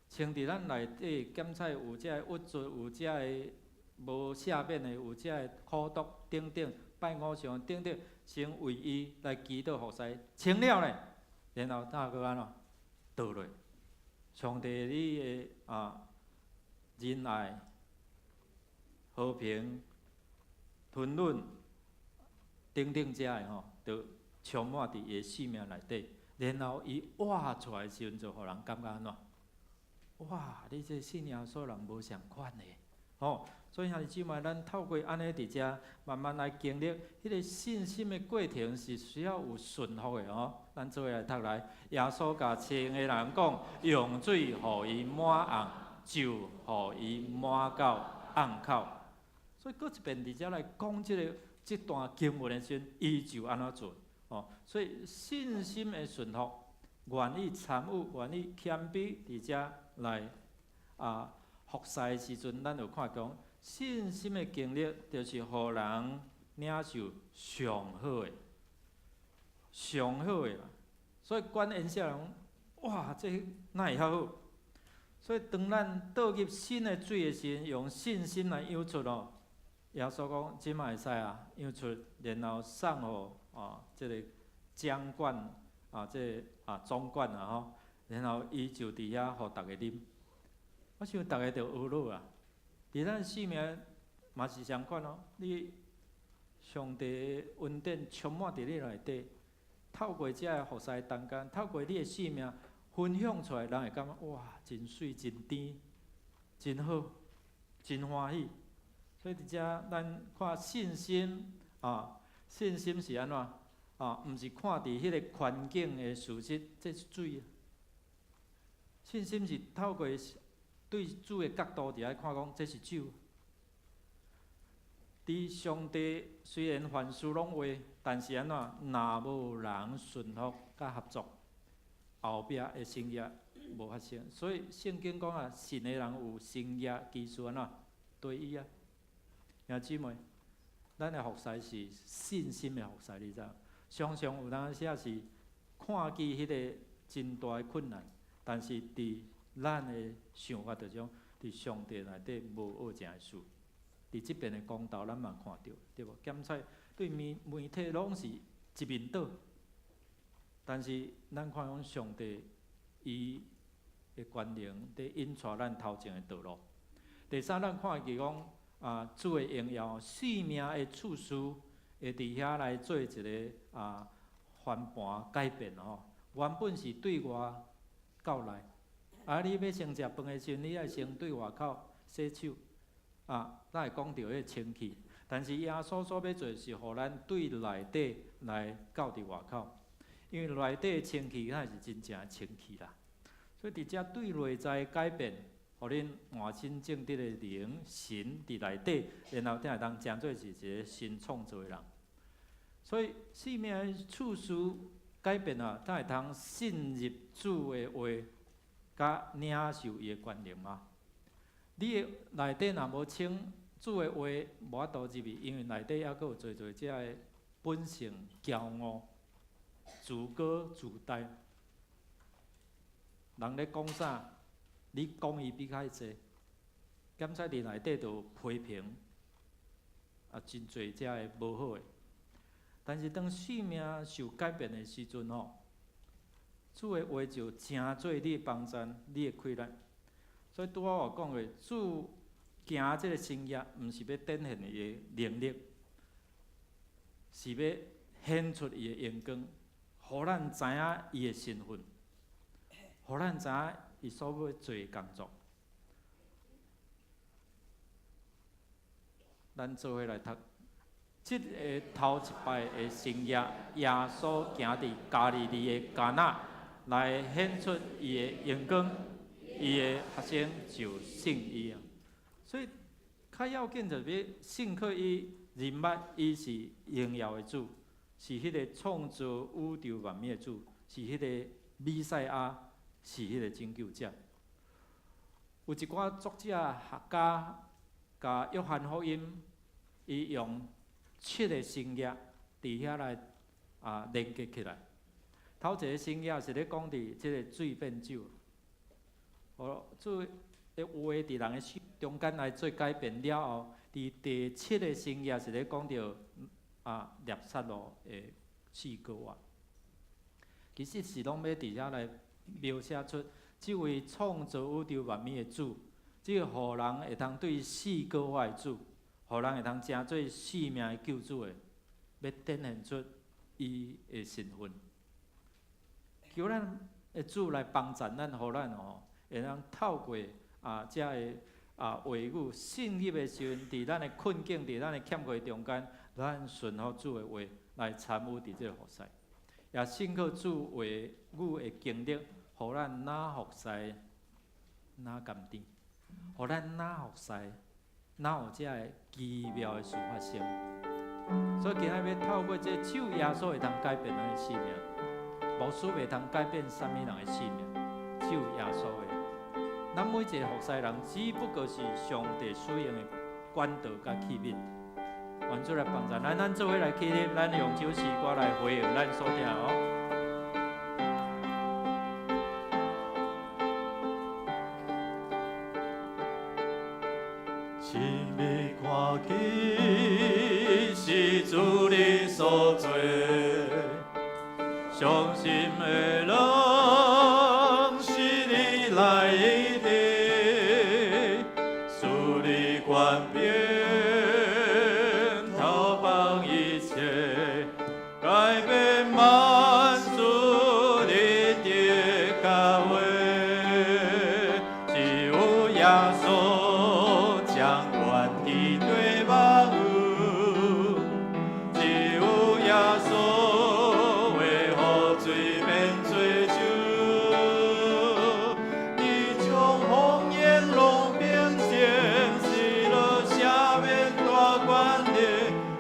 清佇咱內底檢採有這個鬱卒，有這個無赦免的，有這個苦毒等等，拜偶像等等，先為伊來祈禱服侍，清了咧，然後才閣按怎倒落。上帝你的啊仁愛、和平、吞忍等等這个吼，就充滿佇伊的生命內底，然後伊活出來的時陣，就予人感覺按怎？哇！你這信耶穌人無仝款的，吼！所以兄弟姊妹，咱透過按呢佇遮慢慢來經歷，彼個信心的過程是需要有順服的吼。咱做伙來讀來，耶穌共清的人講，用水予伊抹甕，就予伊抹到甕口。所以，閣一遍佇遮來講這个這段經文的時陣，伊就按怎做？吼，所以信心的順服，願意參與，願意謙卑佇遮來啊服侍的時陣，咱就看講信心的經歷，就是予人領受上好的、上好的啦。所以管緣舍人，哇，這哪會遐好？所以當咱倒入新的水的時陣，用信心來舀出哦。耶穌講：這馬會使啊，舀出，然後送予啊，這个掌管啊，這个啊總管啊吼，然後伊就佇遐予逐家啉。我想逐家就學落啊。佇咱生命嘛是仝款哦。你上帝恩典充滿佇你內底，透過這个服侍當間，透過你的生命分享出來，人會感覺哇，真媠、真甜、真好、真歡喜。所以佇遮咱看信心啊，信心是按怎啊？毋是看佇彼个環境的事實，這是水。信心是透過對主的角度佇遐看講，這是酒。佇上帝雖然凡事攏會，但是按怎？若無人順服佮合作，後壁的神蹟無發生。所以聖經講啊，信的人有神蹟奇事按怎？對伊啊，兄姊妹，咱的服侍是信心的服侍，你知無？常常有當時是看見彼个真大的困難，但是佇咱的想法就講，佇上帝內底無惡正的事。佇這遍的講道，咱嘛看著，對無？檢採對媒媒體攏是一面倒，但是咱看講上帝伊的權能佇引帶咱頭前的道路。第三，咱看見講啊，主的榮耀，性命的次序會佇遐來做一个啊翻盤改變吼，原本是對外到內，啊，你欲先食飯的時陣，你愛先對外口洗手，啊，咱會講著彼个清氣。但是耶穌所欲做是，予咱對內底來到佇外口，因為內底的清氣才是真正的清氣啦。所以佇遮對內在改變，予恁換新正直的靈神佇內底，然後才會當成做是一个新創造的人。所以生命的次序改變啊，才會通信入主的話，佮領受伊的權能嘛。你的內底若無清，主的話無法度入去，因為內底猶閣有濟濟遮的本性驕傲、自高自大。人咧講啥，你講伊比較濟，檢測佇內底就有批評，啊，真濟遮的無好的。但是當生命受改變的時陣吼，主的話就成做你的幫贊，你的氣力。所以拄仔我講的，主行這个神跡，毋是欲展現伊的能力，是欲顯出伊的榮光，予咱知影伊的身份，予咱知影伊所欲做的工作。咱做伙來讀，這个頭一擺的神跡，耶穌行佇加利利的迦拿，來顯出伊的榮光，伊的學生就信伊啊。所以較要緊就是欲信靠伊，認捌伊是榮耀的主，是彼個創造宇宙萬物的主，是彼個彌賽亞，是彼個拯救者。有一寡作者學家，共約翰福音，伊用七个神跡佇遐來啊連結起來。頭一个神跡是咧講佇這个水變酒，哦，主的話佇人的心中間來做改變了後，佇第七个神跡是咧講著啊拿撒勒的死過活。其實是攏欲佇遐來描寫出這位創造宇宙萬物的主，這个予人會通對死過活的主，予人會通成做生命的救主的，欲展現出伊的身份。求咱的主來幫助咱，予咱吼會當透過啊遮个啊話語信入的時陣，佇咱的困境、佇咱的欠缺中間，咱順服主的話來參與佇這个服侍，也信靠主話語的經歷，予咱若服侍若甘甜，予咱若服侍若有遮个奇妙的事發生。所以今仔日欲透過這只有耶穌會通改變咱的生命，牧師袂通改變啥物人的生命，只有耶穌會。咱每一个服侍人，只不過是上帝使用的管道佮器皿。願主來幫助咱，咱做伙來起立，咱用這首詩歌來回應咱所聽哦。親耳看見是主你所做，傷心的人是你來醫治，賜你權柄，逃放一切，改變萬事你的教會，只有耶穌掌管地對萬有，只有耶穌為予水變做酒，你將風言攏平靜，喜樂赦免大權力，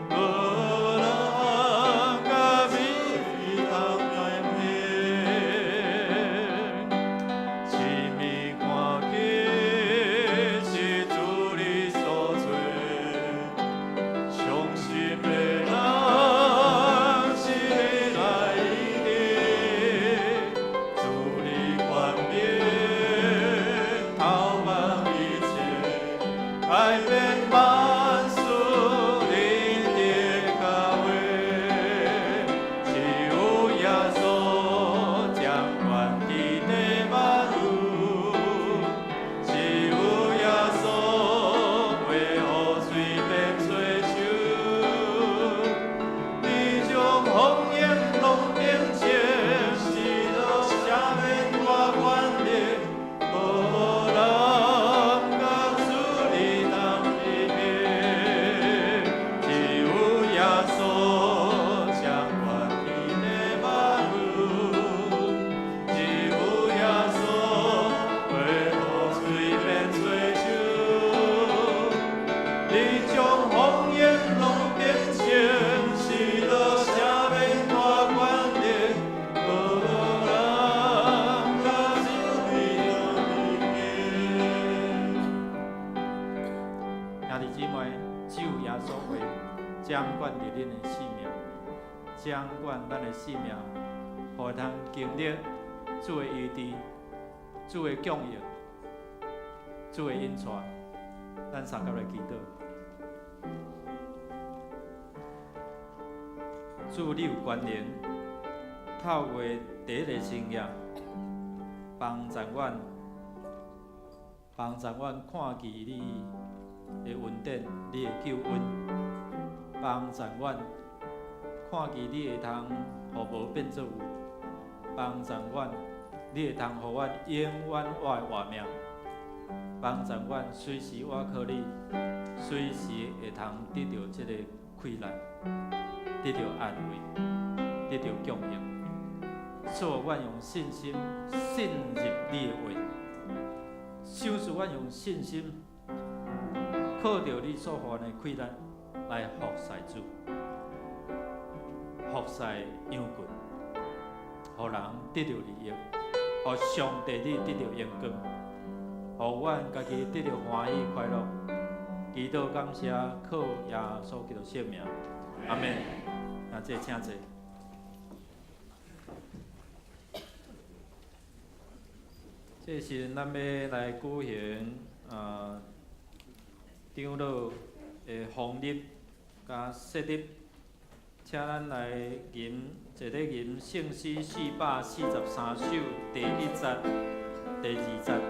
無人佮你通來比。親耳看見掌管佇恁的生命，掌管咱的生命，予會通經歷主的醫治、主的供應、主的引帶。咱相佮來祈禱。主，你有權能，透過第一个星夜，幫助阮，幫助阮看見你的恩典，你的救恩，幫助阮看見你會通予無變做有，幫助阮，你會通予阮永遠活的活命，幫助阮隨時倚靠你，隨時會通得著這个氣力，得著安慰，得著供應。主啊，阮用信心信入你的話，賞賜阮用信心靠著你所予阮的氣力來服侍主，服侍羊群，予人得著利益，予上帝你得著榮光，予阮家己得著歡喜快樂。祈禱感謝，靠耶穌基督聖名，阿們。啊，這請坐。這時咱欲來舉行長老的封立佮設立，請咱來吟，坐咧吟聖詩443首第一節、第二節。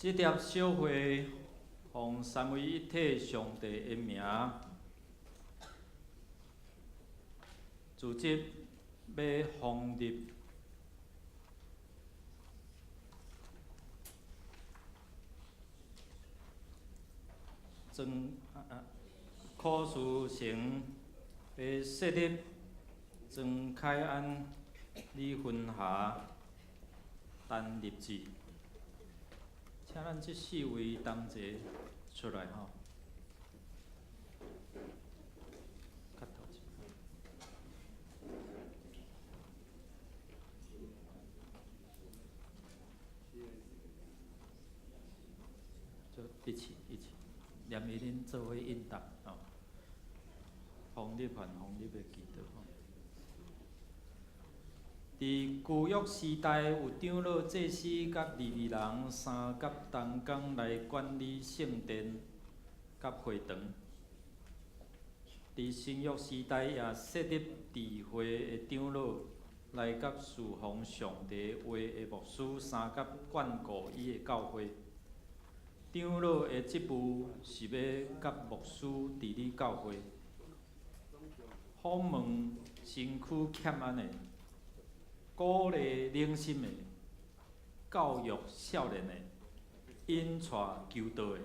這粒小會奉三位一體上帝的名，組織欲封立莊柯書成，欲設立莊凱安、李芬霞、陳立志。請咱這四位同齊出來吼。較頭前。做一起一起，連伊恁做伙應答吼。封立還封立的祈禱吼。佇舊約時代，有長老、祭司佮利未人三佮同工來管理聖殿佮會堂。佇新約時代，也設立智慧的長老來佮侍奉上帝話的牧師三佮管顧伊的教會。長老的職務是欲佮牧師治理教會，訪問身軀欠安的，鼓勵冷心的，教育少年的，引帶求道的，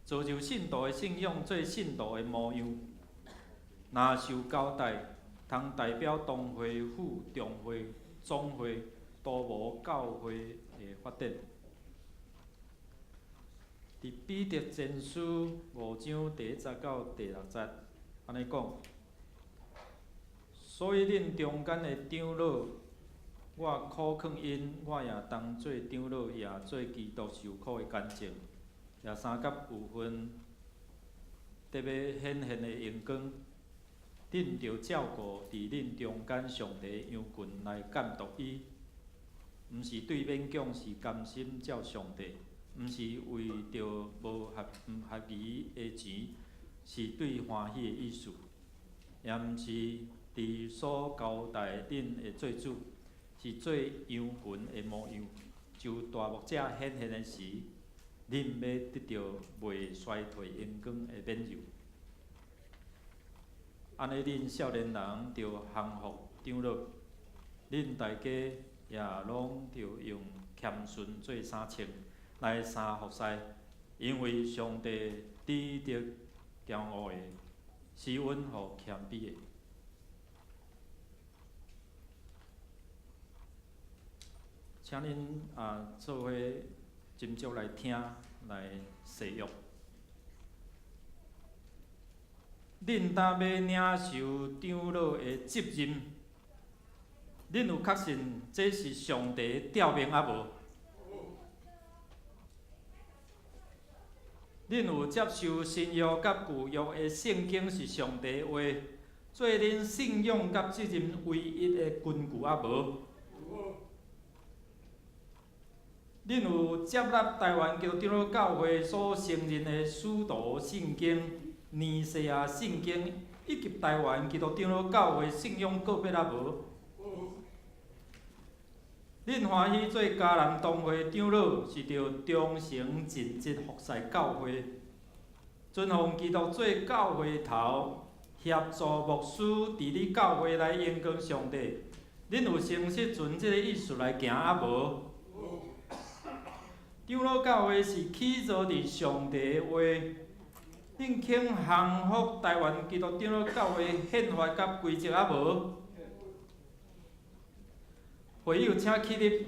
造就信徒的信仰，做信徒的模樣。若受交代，通代表當會、副中會、總會，督謀教會的發展。佇彼得前書五章第一節到第六節，按呢講。所以恁中間的長老，我苦勸𪜶，我也當做長老，也做基督受苦的見證，也相佮有份得欲顯現的榮光。恁著照顧佇恁中間上帝羊群來監督伊，毋是對勉強，是甘心照上帝；毋是為著無合毋合宜的錢，是對歡喜的意思，也毋是佇所交代恁的做主，是做羊群的模樣，就大牧者顯現的時，恁欲得著袂衰退榮光的免繡。按呢，恁少年人著降服長老，恁大家也攏著用謙遜做衫穿來衫服侍，因為上帝抵擋驕傲的，施恩予謙卑的。請恁做伙斟酌來聽，來細閱。恁當欲領受長老的職任，恁有確信這是上帝的召命抑無？恁有接受新約佮舊約的聖經是上帝的話，做恁信仰佮責任唯一的根據抑無？恁有接納台灣基督長老教會所承認的使徒信經、尼西亞信經以及台灣基督長老教會信仰告白抑無？恁歡喜做嘉南堂會長老，是著忠誠盡職服侍教會，尊奉基督做教會頭，協助牧師治理教會來榮光上帝。恁有誠實循這个意思來行抑無？長老教會是起造佇上帝的話，恁肯降服台灣基督長老教會憲法佮規則抑無？會友請起立。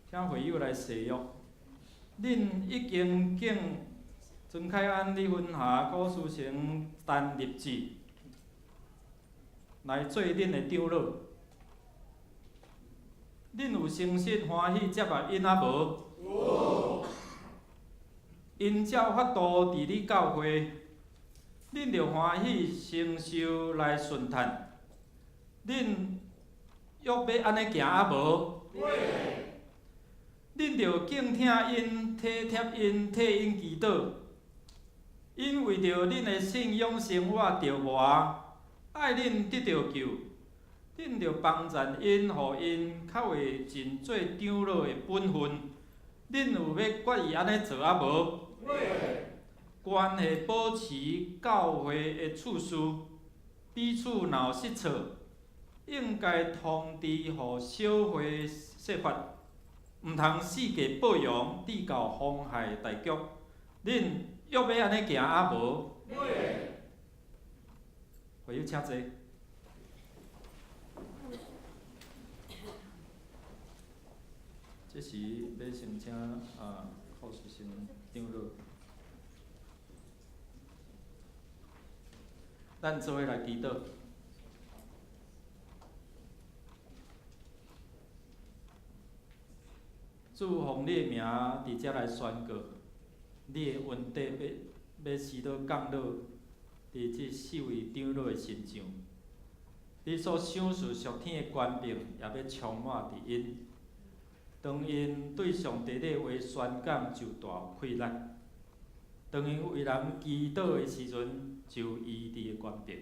請會友來誓約。恁已經敬曾凱安、李芬霞、郭書成、陳立志來做恁的長老。恁有誠實歡喜接納𪜶抑無？有。𪜶照法度治理教會，恁著歡喜承受來順趁。恁約欲按呢行抑無？恁著敬疼𪜶、體貼𪜶、替𪜶祈禱。𪜶為著恁的信仰生活著磨，愛恁得著救，恁著幫贊𪜶，予𪜶較會盡做長老的本分。恁有欲決意按呢做抑無？關係保持教會的次序，彼此若有失錯，應該通知予小會說法，毋通四界報揚，致到妨害大局。恁約欲按呢行抑無？會友請坐。這時欲先請寇書生長老，咱做伙來祈禱。主奉你的名佇遮來宣告，你的恩典欲欲施到降落佇這四位長老的身上，你所賞賜屬天的權柄也欲充滿佇𪜶。當𪜶對上帝的話宣講就大有氣力，當𪜶為人祈禱的時陣，就有醫治的權柄；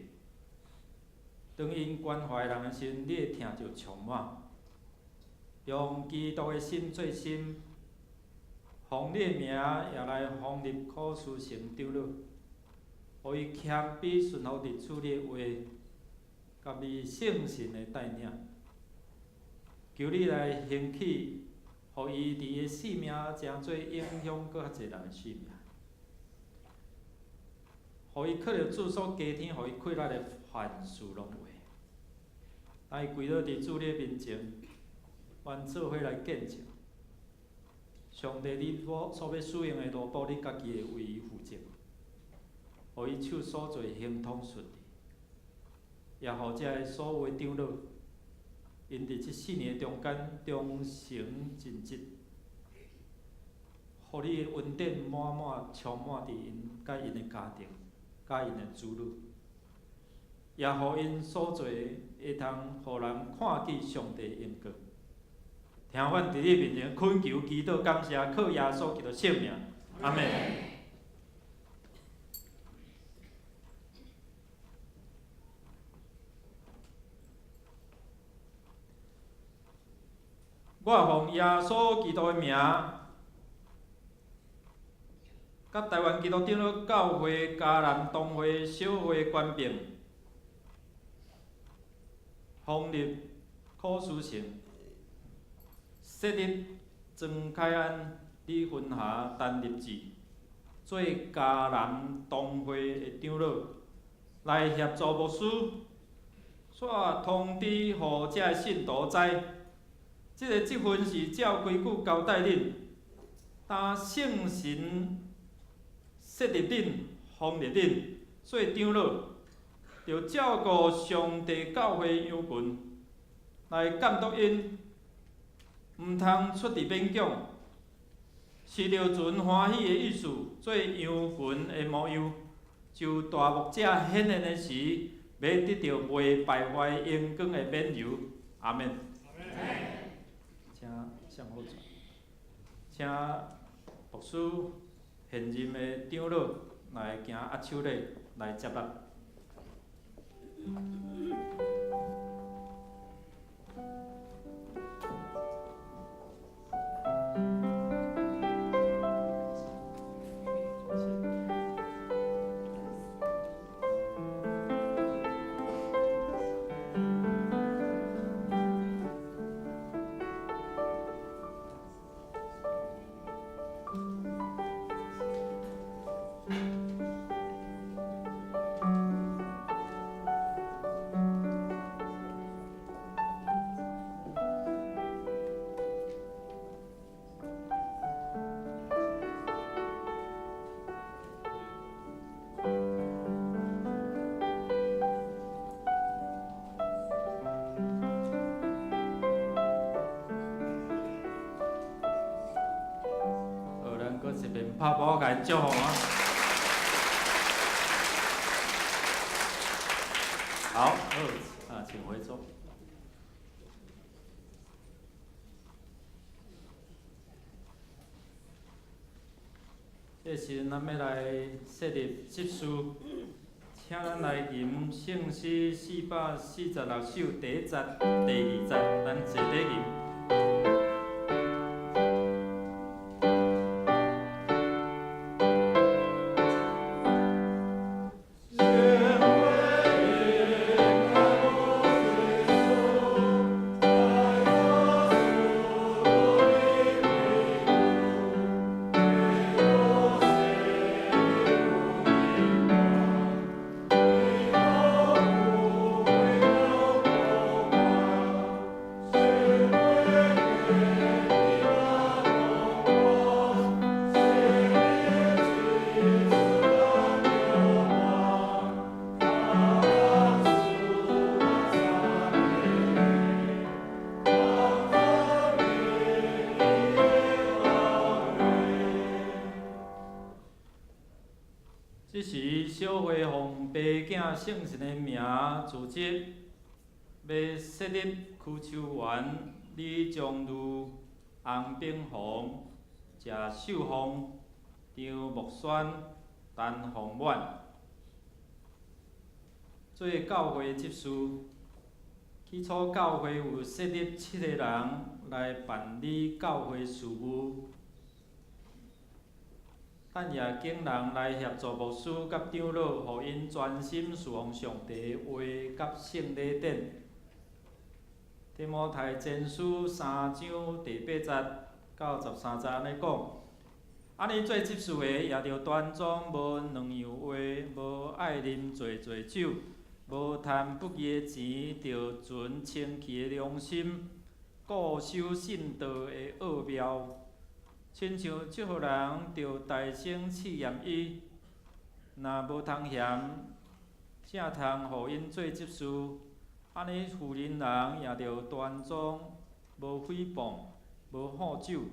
當𪜶關懷人的時陣，你的疼就充滿。用基督的心做心，奉你的名也來封立苦書成長老，予伊謙卑順服佇主你的話，佮你聖神的帶領。求你來興起，予伊佇伊的性命成做影響閣較濟人的性命，予伊靠著主所加添予伊氣力的凡事攏會。當伊跪倒佇主你面前，阮做伙來見證，上帝你所欲使用的路途，你家己會為伊負責，予伊手所做亨通順利，也予這个所有的長老，𪜶佇這四年中間忠誠盡職，予你的恩典滿滿充滿佇𪜶佮𪜶的家庭、佮𪜶的子女，也予𪜶所做的會通予人看見上帝榮光。聽阮佇你面前懇求、祈禱、感謝，靠耶穌基督聖名，阿們。我奉耶穌基督的名，佮台灣基督長老教會嘉南堂會小會權柄，封立柯書成，設立莊凱安、李芬霞、陳立志做嘉南堂會的長老，來協助牧師，煞通知予遮的信徒知，這个職分是照規矩交代恁，當聖神設立恁、封立恁做長老，著照顧上帝教會羊群，來監督𪜶，毋通出佇勉強，是著存歡喜的意思，做羊群的模樣。就大牧者顯現的時，欲得著袂敗壞榮光的免猶。阿們。請上好坐，請牧師現任的長老來行握手禮來接納。好，咱閣一遍拍鼓共𪜶祝福啊！好，好，啊，請回座。這時陣，咱欲來設立執事，請咱來吟聖詩446首第一節、第二節，咱齊體吟。這時，小會奉爸囝聖神的名組織，欲設立區秋元、李章如、洪炳宏、謝秀鳳、張木宣、陳鳳滿做教會執事。起初，教會有設立七个人來辦理教會事務。等夜間人來協助牧師佮長老，予𪜶專心事奉上帝的話佮聖禮典。提摩太前書三章第八節到十三節按呢講：按呢做執事的，也著端莊，無兩樣話，無愛啉濟濟酒，無貪不義的錢，著存清氣的良心，固守信道的奧妙。親像這號人，著大聲試驗伊，若無通嫌，才通予𪜶做執事。按呢婦人人也著端莊，無誹謗，無好酒，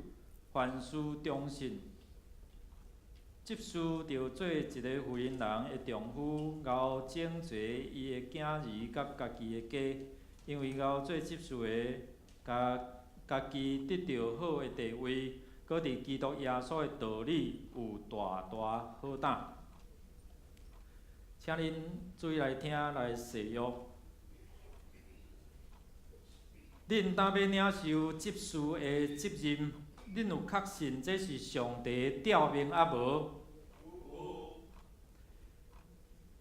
凡事忠信。執事著做一个婦人人的丈夫，𠢕整齊伊的囝兒佮家己的家，因為𠢕做執事的，共家己得著好的地位。閣佇基督耶穌的道理有大大好膽，請恁注意來聽來細約。恁恁當欲領受執事的職任，恁有確信這是上帝的召命抑無？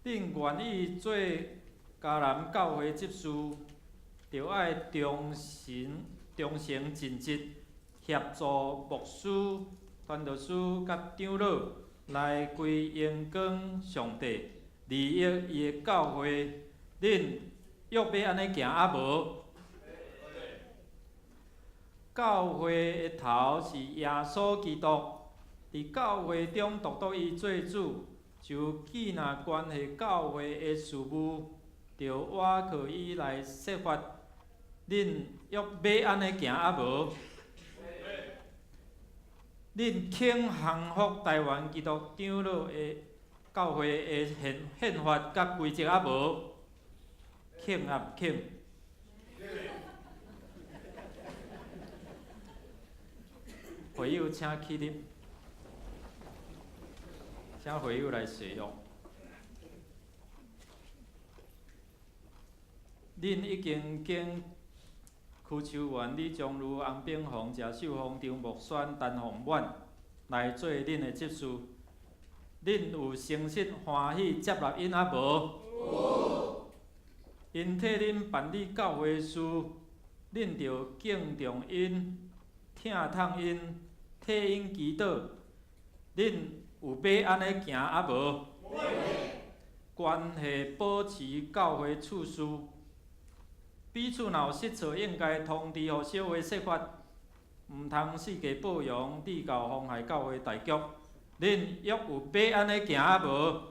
恁願意做迦南教會執事，著愛忠誠、忠誠盡職，協助牧師、傳道師佮長老來歸榮光上帝，利益伊的教會。恁約欲按呢行抑無？教會的頭是耶穌基督，佇教會中獨獨伊做主，就既若關係教會的事務，著倚靠伊來設法。恁約欲按呢行抑無？恁肯降服台灣基督長老的教會的憲憲法佮規則抑無？肯抑毋肯？會友請起立，請會友來誓約。恁已經經區秋元、李章如、洪炳宏、謝秀芳、張木選、陳鳳滿來做恁的執事，恁有誠實歡喜接納𪜶抑無？有。𪜶替恁辦理教會事，恁著敬重𪜶、疼痛𪜶、替𪜶祈禱。恁有欲按呢行抑無？關係保持教會秩序，彼此若有失錯，應該通知予小會說法，毋通四界報揚，致到妨害教會大局。恁約有欲按呢行抑無？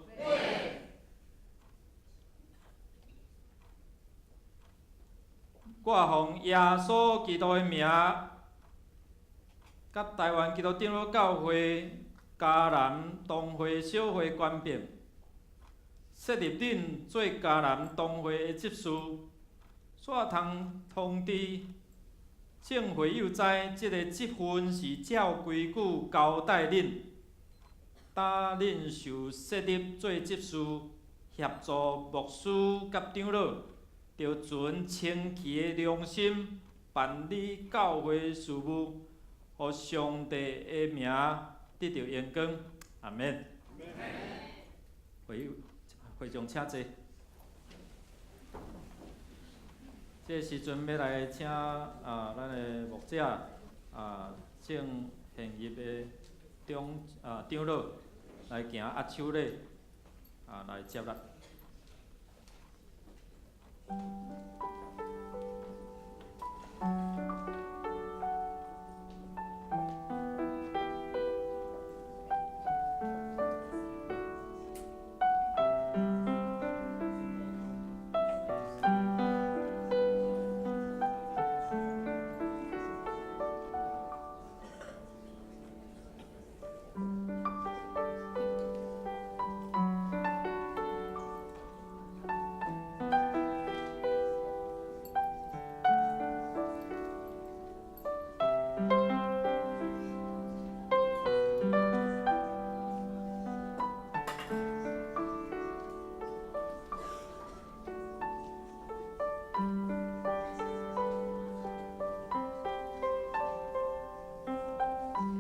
我奉耶穌基督的名，佮台灣基督長老教會迦南堂會小會權柄，設立恁做迦南堂會的執事，煞通通知眾會友知，這个職分是照規矩交代恁，當恁受設立做執事，協助牧師佮長老，著存清氣的良心辦理教會事務，予上帝的名得著榮光。阿們。會友會長請坐。這個時陣欲來請啊，咱的牧者啊，正現任的長啊長老來行握手禮啊，來接納。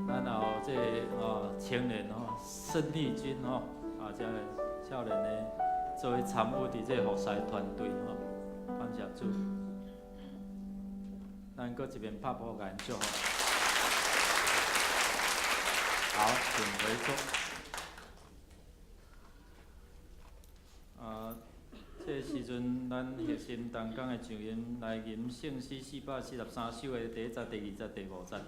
咱也有這个哦青年吼，生力軍吼，啊，這个少年的做伙參與佇這个服侍團隊吼，感謝主。咱閣一遍拍鼓共𪜶祝福。好，請回座。啊，這個時陣，咱核心同工的上音來吟聖詩443首的第一節、第二節、第五節。